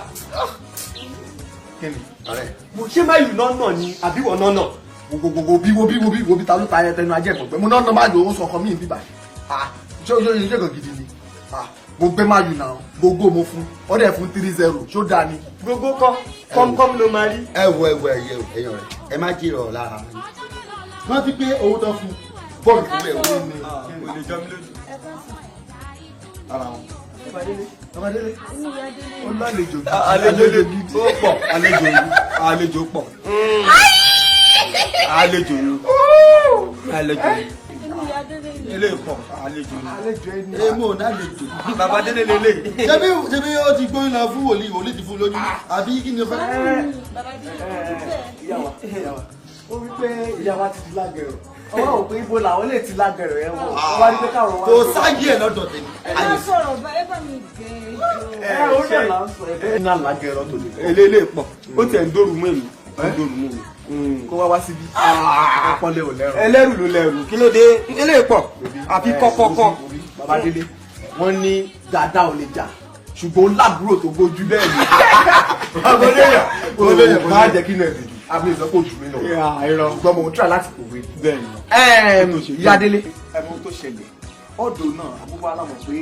Kí ni ọ̀rẹ́? Mo ṣé máa yù nọ́nà ni àbí wọ́n nọ́nà? Gbogbogbò bí wo bí wo bí wo bí ta ló ta ẹ tẹnu ajé ẹ̀gbọ̀n pé mo náà máa yù owó sọkọ mí bíbà. Ṣé o ṣe ṣe kan gidi ni? Mo gbé máa yù náà gbogbo mo fún ọdẹ fún 3-0 ṣó dáa ni. Gbogbo kọ́ kọ́mkọ́m ló máa rí. Ẹ wo ẹ wo ẹyẹ ẹyàn rẹ ẹ má jìrọ̀ lára yín. Rántí pé owó tó fún bọ́ọ̀lù fún ẹ̀ wọ́n ní. Kò lè jọ mí lójú. Ara wọn. Babadélé ó lálejò gidi. Àlejò gidi ó pọ̀ àlejò ni àlejò pọ̀ àlejò ni àlejò ni eléyìí pọ̀ àlejò ni. Àlejò ẹni. Èmi ò lálejò. Babadélé lélẹ̀. Ṣebí ṣebí ó ti gbóyún lọ fún wòlíì wòlíì ti fún lójú àbí kí ni o fẹ́. Ìyá wa ìyá wa ó wí pé ìyá wa ti di lágẹ̀rọ̀ ọwọ́ ò pé ibo làwọn lè ti lágẹ̀rọ̀ yẹn wọ̀ wọ́n wá ní pé káwọn wá. Kò sáyé ẹ̀ lọ́dọ̀ tèmi. Ẹ má sọ̀rọ̀ bá ẹ bá mi gẹ̀ ẹ́. Ẹ ó náà là ń sọ ẹ. Iná lágẹ̀rọ̀ tó lè. Eléyìí pọ̀ ó tiẹ̀ ń dóru mú èmi ó ń dóru mú mi. Kó wá wá síbí. Ọpọlẹ ò lẹ́rù. Ẹlẹ́rù ló lẹ́rù kí ló dé eléyìí pọ̀ àfi kọ́kọ́kọ́. Babadélé wọ́n ní dáadáa ò lè jà ṣùgbọ́n láàbúrò tó gbójú bẹ́ẹ̀ ni. Babadélé má jẹ́ kí inú ẹ̀ dùn àbí ìsọ kò jù mí lọ. Ṣùgbọ́n mo ń try láti pòwe. Bẹ́ẹ̀ni. Ìyá Délé ẹ̀mú tó ṣẹlẹ̀ ọ̀dọ̀ náà àbúrò alámọ̀ pé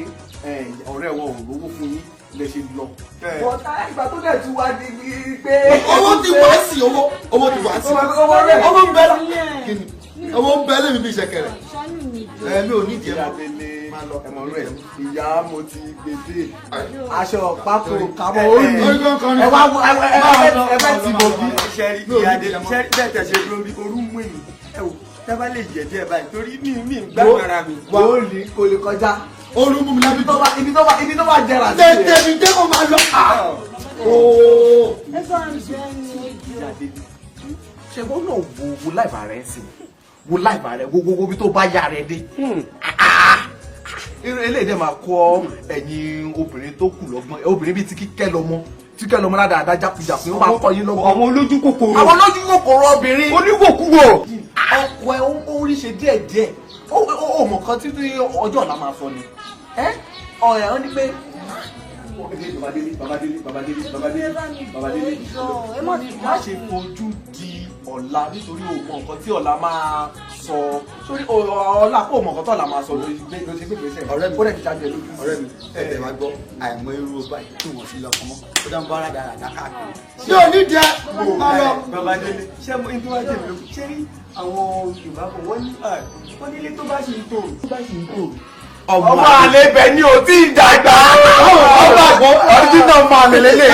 ọ̀rẹ́ wọn ò rówó fún yín lè ṣe lọ. Bọ́tà ìgbà tó dẹ̀ tún wá di bíi pé. Owó ti wá sí owó owó ti wá sí owó ń bẹ kí ni owó ń bẹ lẹ́mi bí ìṣẹ̀kẹ̀rẹ̀ ẹ mi ò ní ìdí ẹ mọ́. Ẹ̀mọ̀ rẹ̀ ìyá mo ti gbèdé aṣọ pákó kábọ̀ ó ní ẹ wá ẹ fẹ́ ti bò bí. Ṣẹ́rí ìyá Délé ṣẹ́rí bẹ́ẹ̀ tẹ̀ ṣe dúró bí orú mú èmi ẹ wò tẹ́ bá lè jẹ̀ díẹ̀ báyìí torí mi mi ń gbádùn ara mi. Wà ó ní kò lè kọjá. Orú mú mi lábí. Ibi tó bá jẹrà sí. Tètè mi jẹ́ kó máa lọ. Ẹ bá mi gẹ̀ ẹ́ ní ojú. Ṣé wọ́n náà wo wo láìpẹ́ rẹ̀ ń sìn wo láìpẹ́ rẹ̀ wo wo bí tó bá yá rẹ̀ dé. Irú eléyìí dẹ̀ máa kọ́ ẹ̀yin obìnrin tó kù lọ́gbọ́n obìnrin bíi ti Kíkẹ́ lọ́mọ Tí kẹ́ lọ́mọ dáadáa jákujàku ó máa kọ́ yín lọ́gbọ́n. Àwọn olójú kòkòrò. Àwọn olójú kòkòrò obìnrin. Oníwòkúwò. Ọkọ ẹ ó rí ṣe díẹ̀ díẹ̀, ó mọ̀ kan títí ọjọ́ ọ̀la máa sọ ni. Ẹ ọ̀rẹ́ ọ ní pé. Babadélé, Babadélé, Babadélé, Babadélé, Babadélé, má ṣe fojú di ọ̀la nítorí o mọ nǹkan tí ọ̀la máa sọ sórí ọ̀la kó o mọ nǹkan tí ọ̀la máa sọ ló ṣe gbé gbèsè. Ọ̀rẹ́ mi, ó dẹ̀ ti ṣáájú ẹ lójú. Ọ̀rẹ́ mi, ẹ tẹ̀ wá gbọ́ àìmọ̀ irú ọba yìí tí wọ́n fi lọ́kọ mọ́ ó dá ń bá ara dára káàkiri. Ṣé o ní jẹ má lọ. Babadélé, ṣé mo ní tó wá jẹ̀bi lóko ṣé rí àwọn Yorùbá kò wọ́n ní wọ́n nílé tó bá ṣe ń tò tó bá ṣe ń tò. Ọmọ àlè bẹ̀ ni ò tí ì dàgbà. Ọmọ àgbọ̀ ọdún ọmọ àlè lélẹ̀.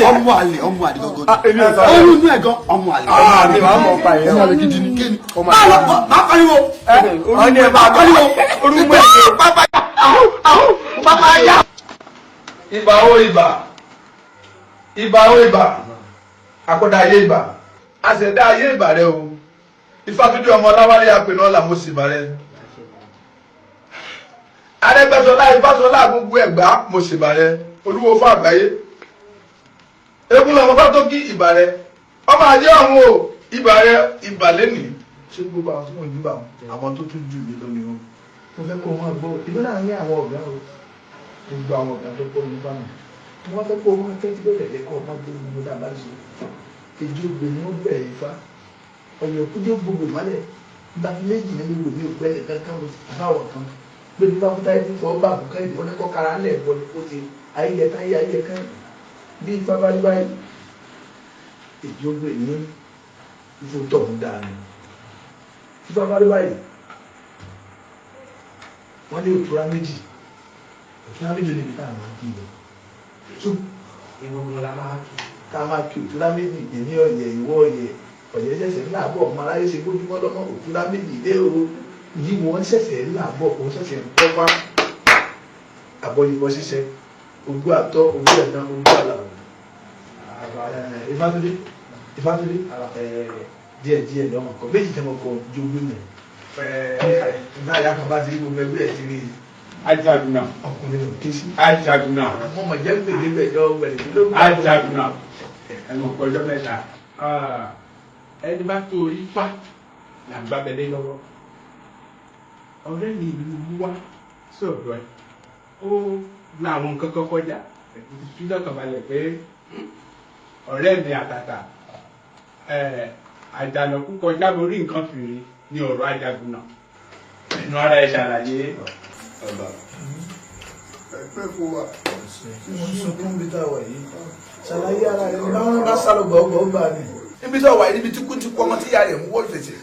Ọmọ àlè, ọmọ àlè gangan. Oyún inú ẹ̀ gan, ọmọ àlè. Àlè wàá mọ̀ pa ẹ̀. Ọmọ àlè gidi ni kéènì. Má lọ, má pariwo. Má pariwo. Orúkọ ẹ̀ pápá pápá yá. Ibà ó ibà, ibà ó ibà, akọ́dá ayé ibà, àṣẹ̀dá ayé ibà rẹ o. Ifátúndé ọmọ Ọláwálé apẹ̀nà ọ̀la mo sì bà rẹ. Arẹ́gbẹ́ṣọlá Ifáṣọlá gbogbo Ẹ̀gbá mo sì bà rẹ. Olúwo fún àgbáyé. Eégún lọmọ bá tó kí ìbà rẹ. Ọmọ ayé ọ̀hún o, ibà rẹ, ibà lẹ́nìí. Ṣé gbogbo àwọn tí mò ń júbà wọn, àwọn tó tún jù mí lọ ni wọn. Mo fẹ́ kó wọn gbọ́, ìlú láàárín àwọn ọ̀gá o. Gbogbo àwọn ọ̀gá tó kọ́ mi bá mi. Mo wá fẹ́ kó wọn tẹ́tí bẹ̀rẹ̀ lẹ́kọ̀ọ́ bá gbé gbogbo dábàá ṣe. Èjì ògbè ni wọ́n bẹ̀rẹ̀ Ifá. Ọ̀yọ̀ kújó gbogbo ìmọ̀lẹ̀. Ìgbà méjì nínú ìlú mi ò gbẹ́ nìkan kan báwọn kan. Gbé bá fún táyé fífọ́ bá àbùká ìbọn ní kọ́kara ńlẹ̀ bọ́ ni ó ti ayé táyé ayé kan bí ifá bá rí báyìí. Èjì ògbè ní ifo tọ̀hún dáa ni. Ifá bá rí báyìí. Wọ́n lé òtúrá méjì. Òtúrá méjì níbi tá à máa kí lọ. Tó ìwọ̀n la máa kí. Ká máa kí òtúrá méjì èmi ọ̀yẹ̀ ìwọ ọ̀yẹ̀ ọ̀yẹ̀ ṣẹ̀ṣẹ̀ ńlá bọ̀ ọmọ aráyé ṣe gbójúmọ́ lọ́mọ òtúrá méjì dé o. Yìí wọ́n ṣẹ̀ṣẹ̀ ńlá bọ̀ òun ṣẹ̀ṣẹ̀ ń bọ́ wá. Àbọ̀yìnbọ̀ ṣiṣẹ́ ogún àtọ́ ogún ẹ̀dán ogún àlà. Ifátúndé, Ifátúndé, díẹ̀ díẹ̀ lọ́mọ kan méjì tẹ́ mọ kọ jogún mi. Nígbà ìyá kan bá ti rí gbogbo ẹgbẹ́ ẹ̀ ti rí i. Ajaguna. Ọkùnrin ò ké sí. Ajaguna. Mo mọ̀ jẹ́ gbèdé bẹ̀jọ wẹ̀lẹ̀ ló ń bá. Ajaguna. Ẹnu ọjọ́ mẹ́ta. Ẹni bá tó orí fá là ń gbábẹ́lé lọ́wọ́. Ọ̀rẹ́ mi ìlú mú wá sọ̀rọ̀ ẹ̀. Ó la àwọn nǹkan kan kọjá. Fi lọ́kàn balẹ̀ pé ọ̀rẹ́ mi àtàtà àjànàkú kọjá lórí nǹkan fìrí ní ọ̀rọ̀ Ajaguna. Ẹnu ara ẹ̀ ṣàlàyé. Bàbá, ẹ pẹ́ fún wa. Mo ń sunkún bí táwa yìí. Ṣàlàyé ara rẹ̀ báwọn bá sálọ gbọ̀ngbọ̀ gbà ni. Níbi tí ọ̀wà yìí níbi tí kú ti kú ọmọ tí ìyá rẹ̀ ń wọ́ tètè.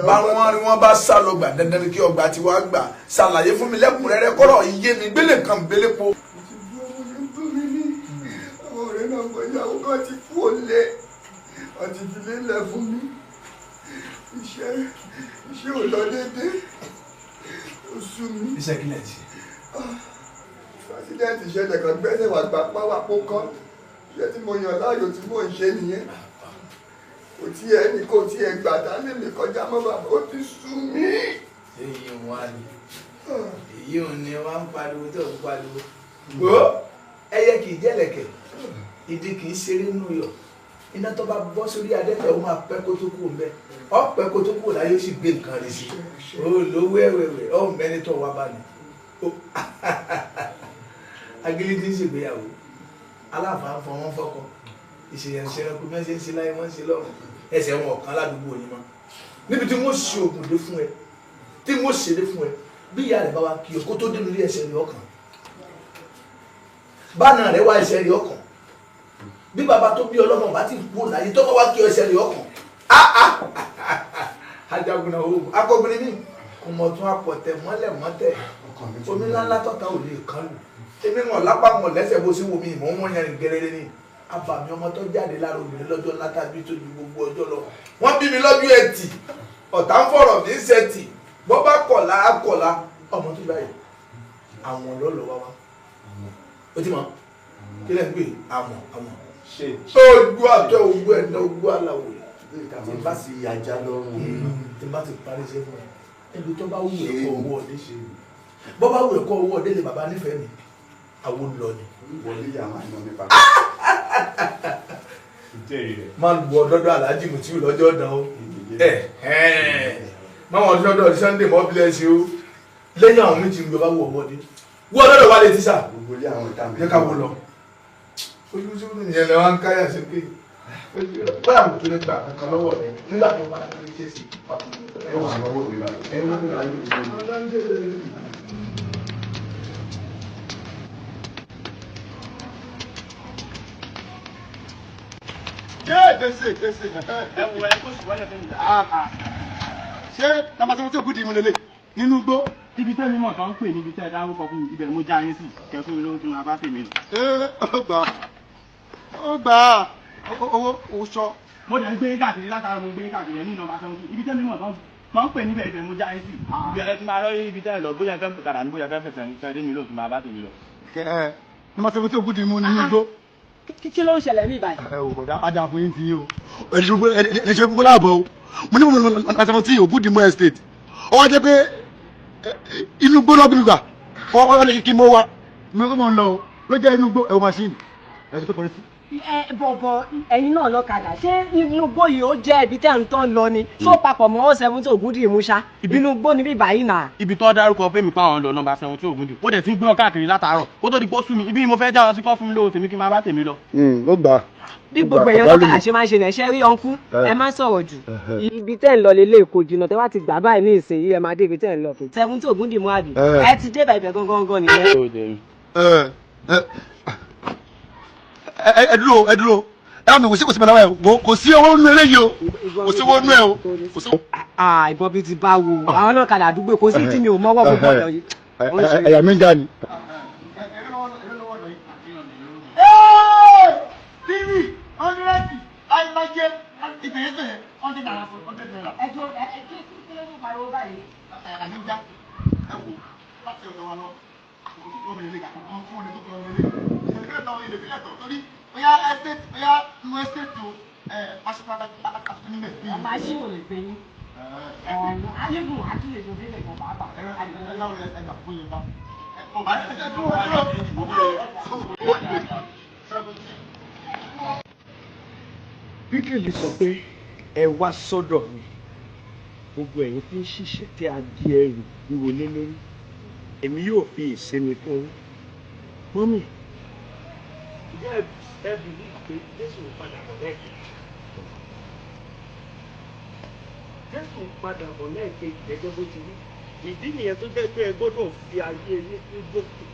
Báwọn rí wọn bá sálọ gbà dandan ni kí ọgbà tí wàá gbà. Ṣàlàyé fún mi lẹ́kùnrẹ́rẹ́ kọ́rọ̀ iye mi gbélé nǹkan gbélé po. Àwọn ọ̀rẹ́ náà kọ ìyàwó kan ti kú òlé. Wọ́n ti fi lélẹ̀ fún mi. Iṣẹ́ ò lọ déédéé. Ó sú mi. Iṣẹ́ kílẹ̀ ti. Pásítẹ̀ǹtì ṣẹlẹ̀ kan gbẹ́sẹ̀ wà gbà páwà pó kán. Iṣẹ́ tí mo yàn láàyò tí mò ń ṣe nìyẹn. Kò tí ẹ ní kò tí ẹ gbà dálé mi kọjá mọ́ bàbá, ó ti sú mi. Èyí wà ní. Èyí ò ní wá ń pariwo tó ń pariwo. Wo ẹyẹ kì í jẹ́lẹ̀kẹ̀, ìdí kì í ṣeré nínú yọ̀. Iná tó bá bọ́ sórí adẹ́tẹ̀ ó máa pẹ́ kó tó kú ń bẹ́. Ó pẹ́ kó tó kú láyé ó sì gbé nǹkan rẹ̀ sí. Ó lówó ẹ̀wẹ̀wẹ̀, ó mẹ́ni tó wá bá ní. Agílí tí ń ṣègbéyàwó, aláàfáà ń fọ wọn fọkọ, ìṣèyànṣẹ́ranko bí wọ́n ṣe ń ṣe láyé wọ́n ń ṣe lọ́run, ẹsẹ̀ wọn ọ̀kan ládùúgbò yìí mọ́. Níbi tí wọ́n ṣe ògùn dé fún ẹ, tí wọ́n ṣe dé fún ẹ, bí ìyá rẹ̀ bá wá kí o kó tó dénú ilé ẹsẹ̀ rẹ̀ ọkàn. Bánà rẹ̀ wá ẹsẹ̀ rẹ̀ ọkàn. Bí bàbá tó bí ọlọ́mọ bá ti kú láyé tó bá wá kí ẹsẹ̀ rẹ̀ ọkàn. Ajagunna o, akọgun ni mí, kò mọ̀ tún apọ̀tẹ̀ mọ́lẹ̀ mọ́tẹ̀, omi ńláńlá tọ́ta ò lè kán lù. Èmi wọn lápá wọn lẹ́sẹ̀ bó sí wo mi ìmọ̀ wọn yẹn gẹ́rẹ́rẹ́ ni. Abàmì ọmọ tó jáde lára obìnrin lọ́jọ́ ńlá tàbí tó ju gbogbo ọjọ́ lọ. Wọ́n bí mi lọ́jọ́ Ẹtì, ọ̀tá ń fọ̀rọ̀ mí ṣẹtì, bọ́ bá kọ̀la á kọ̀la. Ọmọ tó báyìí, àwọn lọ́lọ́ wá wá. Ó ti mọ̀, kí lẹ́ ń pè àwọn àwọn. Ojú àtẹ ogun ẹ̀dá ogun aláwọ̀ Tí bá sì ajá lọ́rùn. Tí bá ti parí iṣẹ́ fún ẹ, ẹbí tó bá wù ẹ́ kọ́ owó ọdẹ ṣe. Bọ́ bá wù ẹ́ kọ́ owó ọdẹ lè bàbá nífẹ̀ẹ́ mi, àwọn lọ ni. Wọlé yà máa ń nà mí pa. Má lu ọdọọdọ Alhaji Mutiu lọ́jọ́ ọ̀dàn o. Má wọn ọdọọdọ Sunday mọ́ bílẹ̀ ṣe o. Lẹ́yìn àwọn méjì ń gbé bá wù ọ̀wọ́dé. Wú ọdọọdọ wa lè tíṣà. Jẹ́ ká wọ lọ. Ojú sí ìyẹn lè wá ń káyà sókè. Báyà mo tún lè gbà kankan lọ́wọ́ rẹ̀ nígbà tó bá lè ṣe sí. Ṣé tamasẹ́wọ́n tí òkú di ìmúlẹ̀ nínú igbó. Ibi tẹ́mi mọ̀ tán ń pè níbi tẹ́ ẹ dárúkọ fún mi, ibẹ̀ mo já yín sí, kẹ́ fún mi lówó tí mo bá tèmi lọ. Ó gbà ó gbà owó oṣọ. Mo dẹ̀ ń gbé káàkiri látara mo gbé káàkiri ní nọ́mbà 17. Ibi tẹ́mi mọ̀ tán ń pè níbẹ̀ ibẹ̀ mo já yín sí. Ibi ẹ ti máa rọ́ ibi tẹ́ ẹ lọ bóyá fẹ́ kàrà ní bóyá fẹ́ fẹsẹ̀ ní fẹ́ dé mi lóò tí mo bá tèmi lọ. Nọ́mbà 17 òkú di ìmú nínú igbó. Kí ló ń ṣẹlẹ̀ ní ìbàdàn? Ẹ ò kọ̀dá ajá fún yín ti yín o. Ẹ̀ṣẹ̀ gbogbo láàbọ̀ o. Mo ní mo nọ́mbà 17 òkú di ìmú estate. Ó wá jẹ́ pé inú igbó lọ́gbìn gbà. Ó lè kí mo wá. Mi kò mọ̀ ń lọ o. Ló jẹ́ inú igbó ẹ̀wọ̀n machine. Ẹ̀ṣẹ̀ tó kọrin sí. Ẹ bọ̀bọ̀ ẹ̀yin náà lọ́kadà ṣé inú igbó yìí ó jẹ́ ibi tẹ́ ń tán lọ ni ṣó papọ̀ mọ́ 17 Ògúndì Ìmúṣá inú igbó ni bíbá yìí nà. Ibi tó dárúkọ fẹ́mi pa àwọn lọ nọ́mbà 17 Ògúndì ó dẹ̀ ti ń gbé wọn káàkiri látàárọ̀ kó tó di pé ó sú mi ibi mo fẹ́ já wọn sí kọ́ fún mi lówó tèmi kí n máa bá tèmi lọ. Ó gbà. Bí gbogbo èèyàn lọ́kadà ṣe máa ń ṣe nà ṣe rí ọ̀nkú ẹ má sọ̀rọ̀ jù ibi tẹ́ ń lọ lélẹ̀ kò jìnnà tẹ́ wá ti gbà báyìí ní ìsinyìí ẹ máa dé ibi tẹ́ ń lọ. 17 Ògúndì mú àbí ẹ ti dé bàbẹ̀ gangan nìyẹn. Ẹ dúró ẹ dúró ẹ wà mí kò sí kò sí mẹ́ta wáyé kò sí owó nínú eléyìí o kò sí owó nínú ẹ o kò sí. Ìbọn bíi ti bá wo àwọn ọlọ́kadà àdúgbò kò sí tí mi ò mọ́wọ́ gbogbo ọ̀dọ̀ yìí. Ẹ̀yà mi ń já ni. TV 100 alájẹ ìbẹ̀yẹ̀bẹ̀ 100 naira 100 naira. Ẹ jọ ẹ kí kí ló ń pariwo báyìí. Ẹ̀yà mi ń já ẹ wò láti ọ̀dọ̀ wa lọ Machine ò lè gbé yín. Ayégun àti lè jọ délẹ̀ gan pàápàá. Bíbélì sọ pé ẹ wá sọ́dọ̀ mi gbogbo ẹ̀yin tí ń ṣiṣẹ́ tí a di ẹrù wúwo lé lórí èmi yóò fi ìsinmi fún yín. Mọ́mì, ǹjẹ́ ẹ bìlí pé Jésù ń padà bọ̀ lẹ́ẹ̀kejì? Jésù ń padà bọ̀ lẹ́ẹ̀kejì gẹ́gẹ́ bó ti wí. Ìdí nìyẹn tó jẹ́ pé ẹ gbọ́dọ̀ fi ayé yín fún Jésù.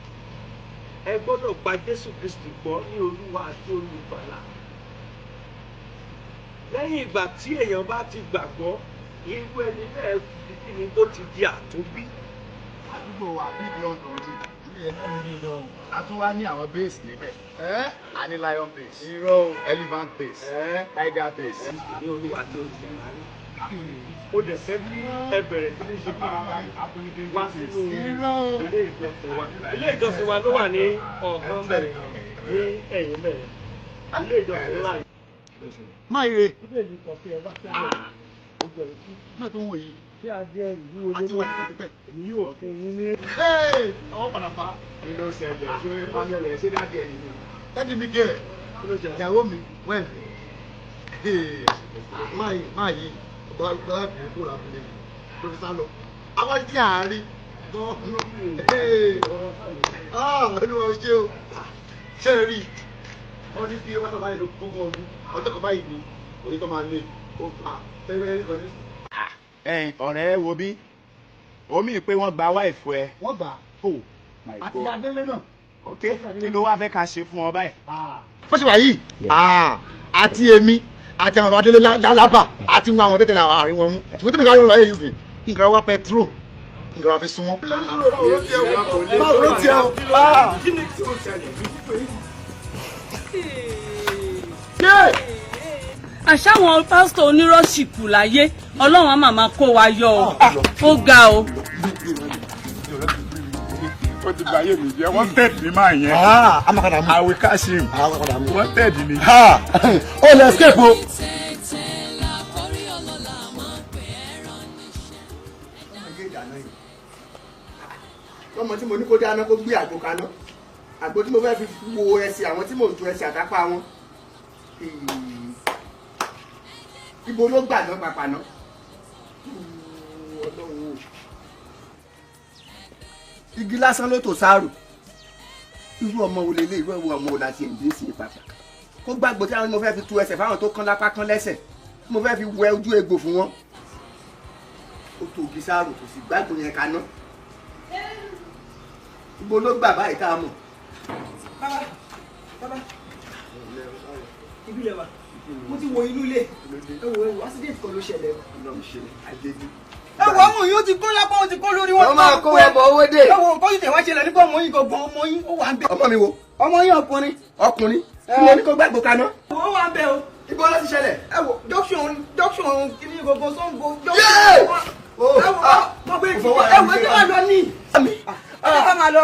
Ẹ gbọ́dọ̀ gba Jésù Kristi gbọ́ ní Olúwa àti Olùgbàlà. Lẹ́yìn ìgbà tí èèyàn bá ti gbàgbọ́, irú ẹni bẹ́ẹ̀ ti ní tó ti di àtúnbí. Àdúgbò wa big London ni a tún wá ní àwọn base níbẹ̀. A ní lion base, elephant base, tiger base. Ní Olúwa tó ń sìn wá ní. Ó dẹ̀ fẹ́ ẹ bẹ̀rẹ̀ sí ní ṣe wá sínú ilé ìjọsìn wa. Ilé ìjọsìn wa ló wà ní ọ̀gán bẹ̀rẹ̀ ní ẹ̀yìn bẹ̀rẹ̀. Ilé ìjọsìn ńlá yìí. Má ire. Bíbélì sọ pé ẹ wá sẹ́yìn gbogbo ẹ̀yin tí. Má tó ń wò yìí. Tí a jẹ́ ìlú olóró èmi yóò fún yín ní. Ọwọ́ padà fa. Kí ló ṣẹlẹ̀? Ṣé ó ṣẹlẹ̀? Ṣé dáàdì ẹ̀ nìyẹn? Dáàdì mi gẹ̀ ìyàwó mi wẹ́ẹ̀. Máa yí bá kúrò lábúlé mi ló fi sá lọ. Àwọn tí à ń rí gan-an. Olúwa ṣé o. Ṣé ẹ rí i? Wọ́n ní bí wọ́n bá yẹ gbogbo ọdún ọjọ́ kan báyìí ni òye tó máa lé ó fà tẹ́lẹ̀ ní. Ẹ̀yin ọ̀rẹ́ wo bí omi pé wọ́n gba wáìfù ẹ. Wọ́n gbà ó my àti God. Adélé náà. Ok, kí ló wá fẹ́ ká ṣe fún ọ báyìí. Bó ṣe wà yìí àti èmi àti àwọn Adélé lálábà àti àwọn tètè àwọn àárín wọn mú ṣùgbọ́n tèmi ká ló ń lọ yìí sìn kí nǹkan wá pẹtrol nǹkan wá fi sun wọn. Báwo ló ti ẹ o? Kí ni tí o ṣẹlẹ̀? Àṣàwọn pásítọ̀ onírọ́ọ̀ṣì kù láyé Ọlọ́run á máa máa kó wa yọ o ó ga o. Ó ti gba ayé mi jẹ́ wọ́n tẹ̀dí mi máa yẹn. I will catch him. Wọ́n tẹ̀dí mi. Ó lè escape o. Lọ́mọ tí mo ní kó dáná kó gbé àgbo kaná àgbo tí mo fẹ́ fi wo ẹsẹ̀ àwọn tí mò ń tu ẹsẹ̀ àtàpá wọn Ibo ló gbà náà pàpà náà? Ọlọ́run o. Igi lásán ló tò sáàrò. Irú ọmọ wo lélẹ̀, irú ọmọ wo láti ẹ̀dín sí pàpà? Kó gbàgbọ́ tí àwọn mo fẹ́ fi tu ẹsẹ̀ fáwọn tó kán lápá kán lẹ́sẹ̀. Mo fẹ́ fi wẹ ojú egbò fún wọn. Ó tó igi sáàrò kò sì gbàgbọ́ yẹn kaná. Ibo ló gbà báyìí tá a mọ̀? Bàbá, bàbá, ibi lẹ wà. Mo ti wo inú ilé. Ẹ wo, ẹ wo, accident kan ló ṣẹlẹ̀. Ẹ wo, ọmọ yìí ó ti kán lápá, ó ti kán lórí wọn. Wọ́n máa kó wọn bọ̀ owó dé. Ẹ wo nǹkan tètè wá ṣẹlẹ̀ nípa ọmọ yìí gangan, ọmọ yìí ó wà ń bẹ̀. Ọmọ mi wo? Ọmọ yìí ọkùnrin. Ọkùnrin? Kí mo ní kó gbàgbó kaná? Ó wà ń bẹ̀ o. Ibo ló ti ṣẹlẹ̀? Ẹ wo junction, junction kìíní gangan Ṣàngó. Yéé! Ẹ wo, mo gbé ẹ wo, ẹ jẹ́ ká lọ ní. Ẹ jẹ́ ká máa lọ.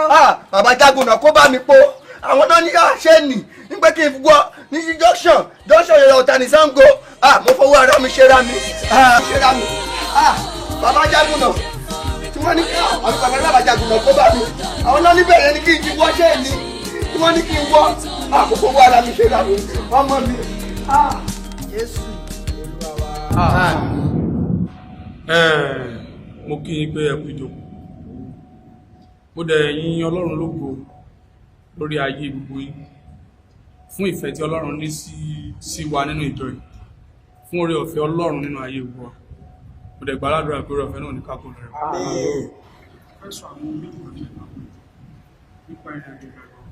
Bàbá Jágùnà kó bá mi po. Àwọn náà ní ṣé nì ní pé kí n wọ ní junction, junction yẹn ọ̀tá ní Ṣàngó. Mo fọwọ́ ara mi ṣera mi. Ṣera mi. Bàbá Jágùnà tí wọ́n ní àwọn bàbá Jágùnà kó bá mi. Àwọn náà níbẹ̀ yẹn ní kí n ti wọ́ ṣé nì tí wọ́n ní kí n wọ́. Mo fọwọ́ ara mi ṣera mi. Ọmọ mi. Jésù Olúwa wa. Mo kí yín pé ẹ kú ìjókòó. Mo dẹ̀ yìn Ọlọ́run lógo lórí ayé gbogbo yín fún ìfẹ́ tí Ọlọ́run ní sí wa nínú ìjọ yìí, fún oore ọ̀fẹ́ Ọlọ́run nínú ayé wa. Mo dẹ̀ gbàdúrà pé oore ọ̀fẹ́ náà ní kákó rẹ̀. Fẹ́ sọ àwọn méjì kan nípa ìrìn àjò ìgbàgbọ́.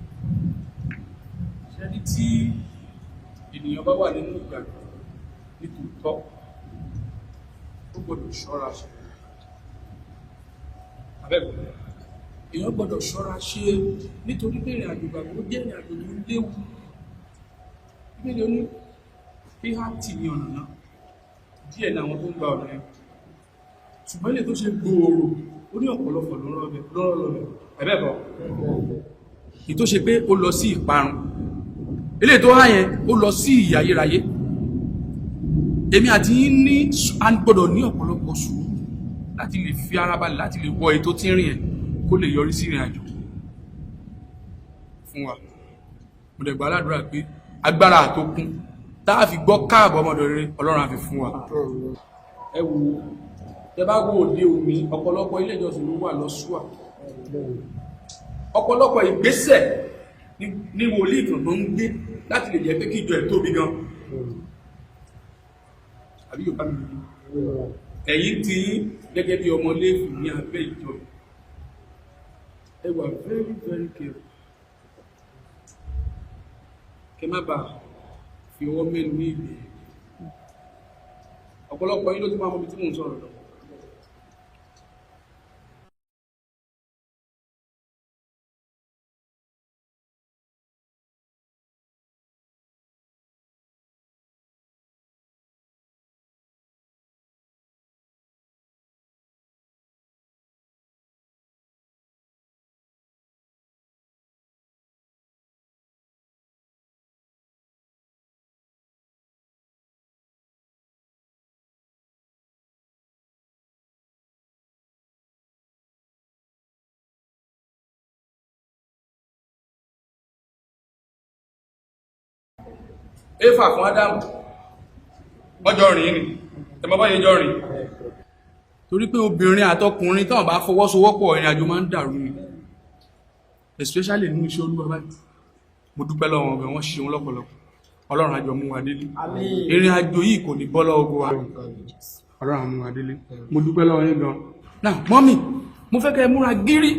Ṣé ní tí ènìyàn bá wà nínú ìgbàgbọ́ nítòótọ́, ó gbọ́dọ̀ ṣọ́ra ṣe. Abẹ́bẹ̀, èèyàn gbọ́dọ̀ ṣọ́ra ṣe nítorí pé ìrìn àjò ìgbàgbọ́ jẹ́ ìrìn àjò tó léwu. Bíbélì ó ní híhá tì ní ọ̀nà náà, díẹ̀ ní àwọn tó ń gba ọ̀nà yẹn. Ṣùgbọ́n ilé tó ṣe gbòòrò, ó ní ọ̀pọ̀lọpọ̀ ló ń rọ́ lọ́bẹ̀. Ẹ̀bẹ̀ bọ̀. Èyí tó ṣe pé ó lọ sí ìparun. Ilé tó há yẹn, ó lọ sí ìyà ayérayé. Èmi àti yín ní a gbọ́dọ̀ ní ọ̀pọ̀lọpọ̀ sùúrù láti lè fi ara balẹ̀, láti lè wọ ètò tí ń rìn yẹn kó lè yọrí sí ìrìn àjò fún wa. Mo dẹ̀ gbà ládùúrà pé agbára àtòkun tá a fi gbọ́ káàbọ̀ ọmọdé rere Ọlọ́run á fi fún wa. Ẹ wo, tẹ bá wo òde òní, ọ̀pọ̀lọpọ̀ ilé ìjọsìn ló wà lọ́sùà. Ọ̀pọ̀lọpọ̀ ìgbésẹ̀ ní wòlíì kan tó ń gbé láti lè jẹ́ pé kí ìjọ ẹ̀ tóbi gan. Àbí yóò bá mi lójú. Ẹ̀yin tí yín gẹ́gẹ́ bí ọmọ Léfì ní abẹ́ ìjọ. Ẹ wà very very careful. Kẹ má bàa fi ọwọ́ mẹ́nu ní ìgbé. Ọ̀pọ̀lọpọ̀ yín ló ti máa mọ ibi tí mò ń sọ̀rọ̀ lọ. Éfà fún Ádámù, wọ́n jọ rìn ní, ẹmọ bá yẹ jọ rìn. Torí pé obìnrin àtọkùnrin tán bá fọwọ́sowọ́pọ̀ ìrìn àjò máa ń dàrú ni. Especially nínú iṣẹ́ Olúwa báyìí. Mo dúpẹ́ lọ́wọ́ wọn, wọ́n ṣeun lọ́pọ̀lọpọ̀. Ọlọ́run á jọ mú wa délé. Ìrìn àjò yìí kò ní bọ́ lọ́wọ́ gbogbo wa. Ọlọ́run á mú wa délé. Mo dúpẹ́ lọ́wọ́ yín gan. Now, mọ́mì, mo fẹ́ kẹ́ ẹ múra gírí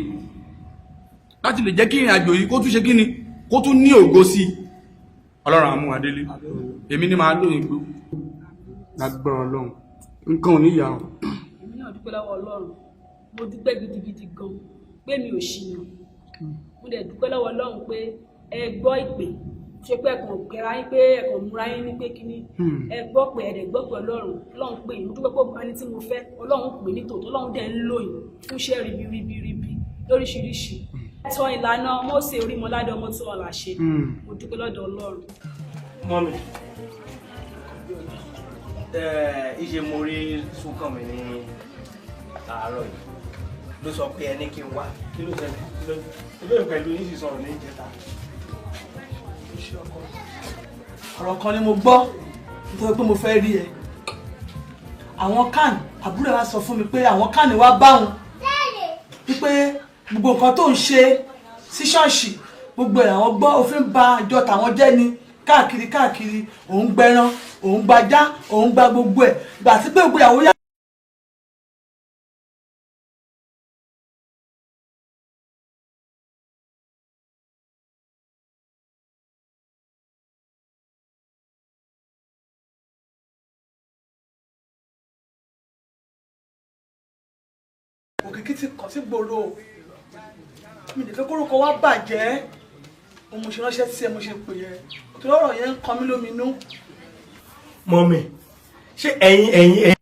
láti lè jẹ́ kí ìrìn àjò yìí kó tún ṣe kí ni, kó tún ní ògo sí i. Ọlọ́run á mú wa délé. Èmi ní máa lóyìn gbó. Lágbára Ọlọ́run. Nǹkan ò ní yà ọ́. Èmi náà dúpẹ́ lọ́wọ́ Ọlọ́run. Mo dúpẹ́ gidigidi gan pé mi ò ṣìnà. Mo dẹ̀ dúpẹ́ lọ́wọ́ Ọlọ́run pé ẹ gbọ́ ìpè. Ṣé pé ẹ̀kàn kẹra yín pé ẹ̀kàn múra yín ní pé kíní. Ẹ gbọ́ pé ẹ dẹ̀ gbọ́ pé Ọlọ́run. Ọlọ́run pè yín. Mo dúpẹ́ pé ẹni tí mo fẹ́ Ọlọ́run pè ní tòótọ́. Ọlọ́run dẹ̀ ń lò yín fún iṣẹ́ ribiribi lóríṣiríṣi. Tọ́ ìlànà Mósè Orímọládé ọmọ tó ọ̀la ṣe. Mo dúpẹ́ lọ́dọ̀ Ọlọ́run. Mọ́mì, ìṣe mo rí Súnkànmí ní àárọ̀ yìí ló sọ pé ẹni kí n wá, kí ló ṣẹlẹ̀? Ilé pẹ̀lú yín sì sọ̀rọ̀ ní ìjẹta. Iṣẹ́ ọkọ. Ọ̀rọ̀ kan ni mo gbọ́ nítorí pé mo fẹ́ rí ẹ. Àwọn kan àbúrò wa sọ fún mi pé àwọn kan ní wá báwọn wípé gbogbo nǹkan tó ń ṣe sí ṣọ́ọ̀ṣì gbogbo ẹ̀ àwọn gbọ́, òfin ba àjọ tàwọn jẹ́ ni káàkiri káàkiri, òun gbẹran, òun gbajá, òun gba gbogbo ẹ̀ gbà tí pé gbogbo ìyàwó yá. Òkìkí ti kàn sí gbòòrò, mi lè fẹ́ kórúkọ wá bàjẹ́. Òun mo ṣe ránṣẹ́ sí ẹ, mo ṣe pè ẹ torí ọ̀rọ̀ yẹn ń kan mí lóminú. Mọ́mì, ṣé ẹ̀yin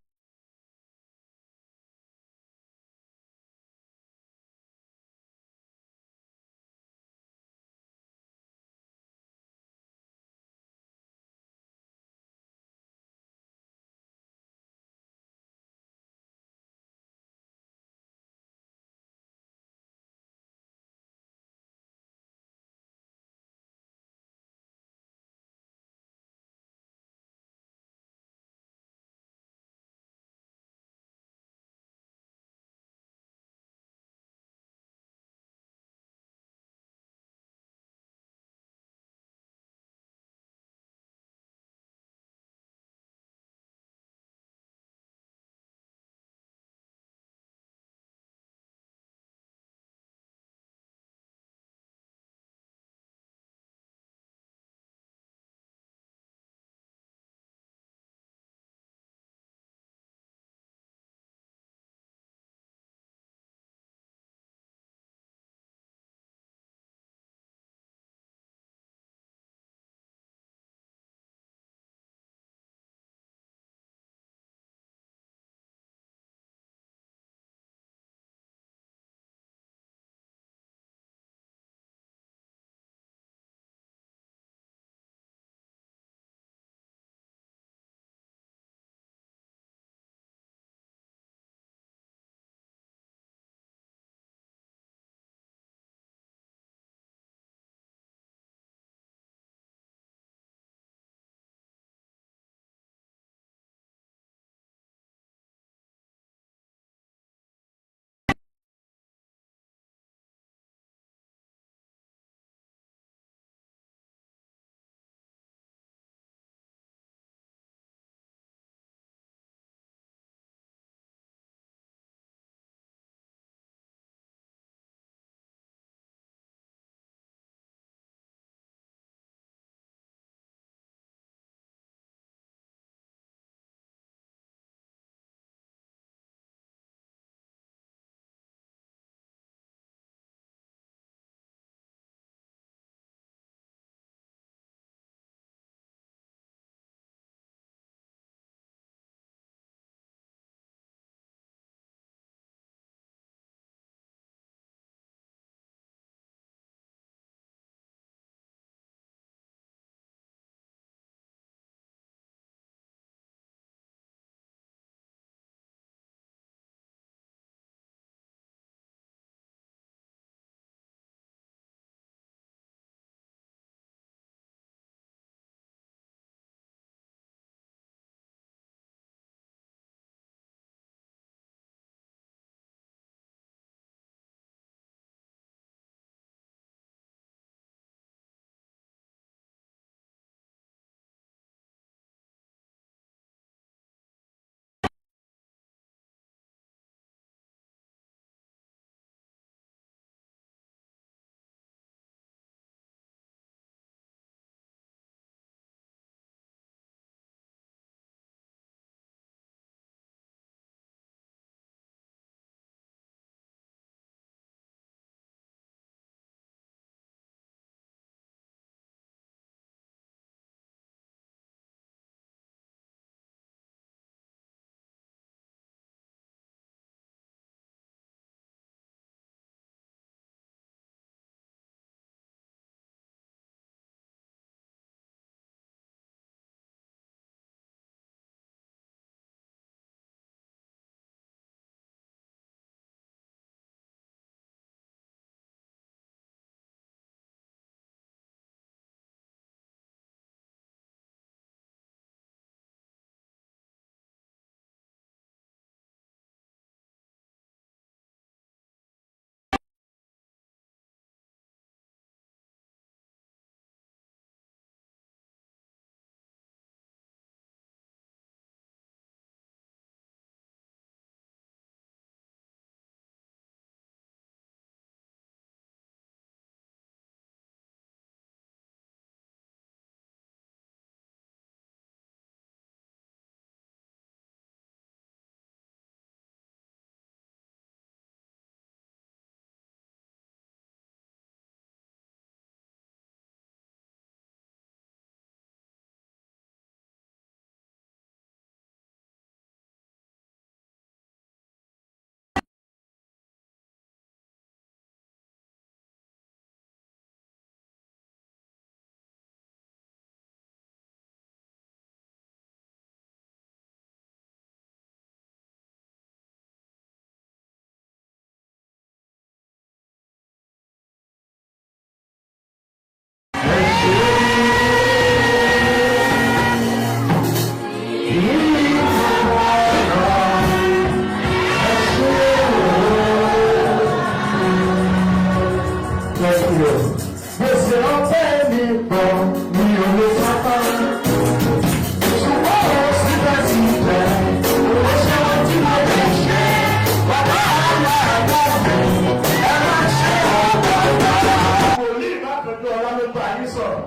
sọ̀rọ̀.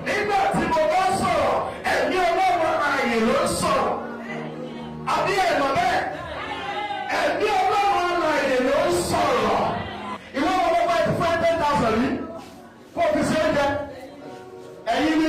Nígbà tí mo bá sọ̀rọ̀, ẹ̀mí Ọlọ́run ààyè ló ń sọ̀rọ̀. Àbí ẹ̀mọ̀ bẹ́ẹ̀? Ẹ̀mí Ọlọ́run ààyè ló ń sọ̀rọ̀. Ìwọ ọmọ bá ti fún 10,000 rí. Kó o fi ṣe oúnjẹ. Ẹ̀yin ni.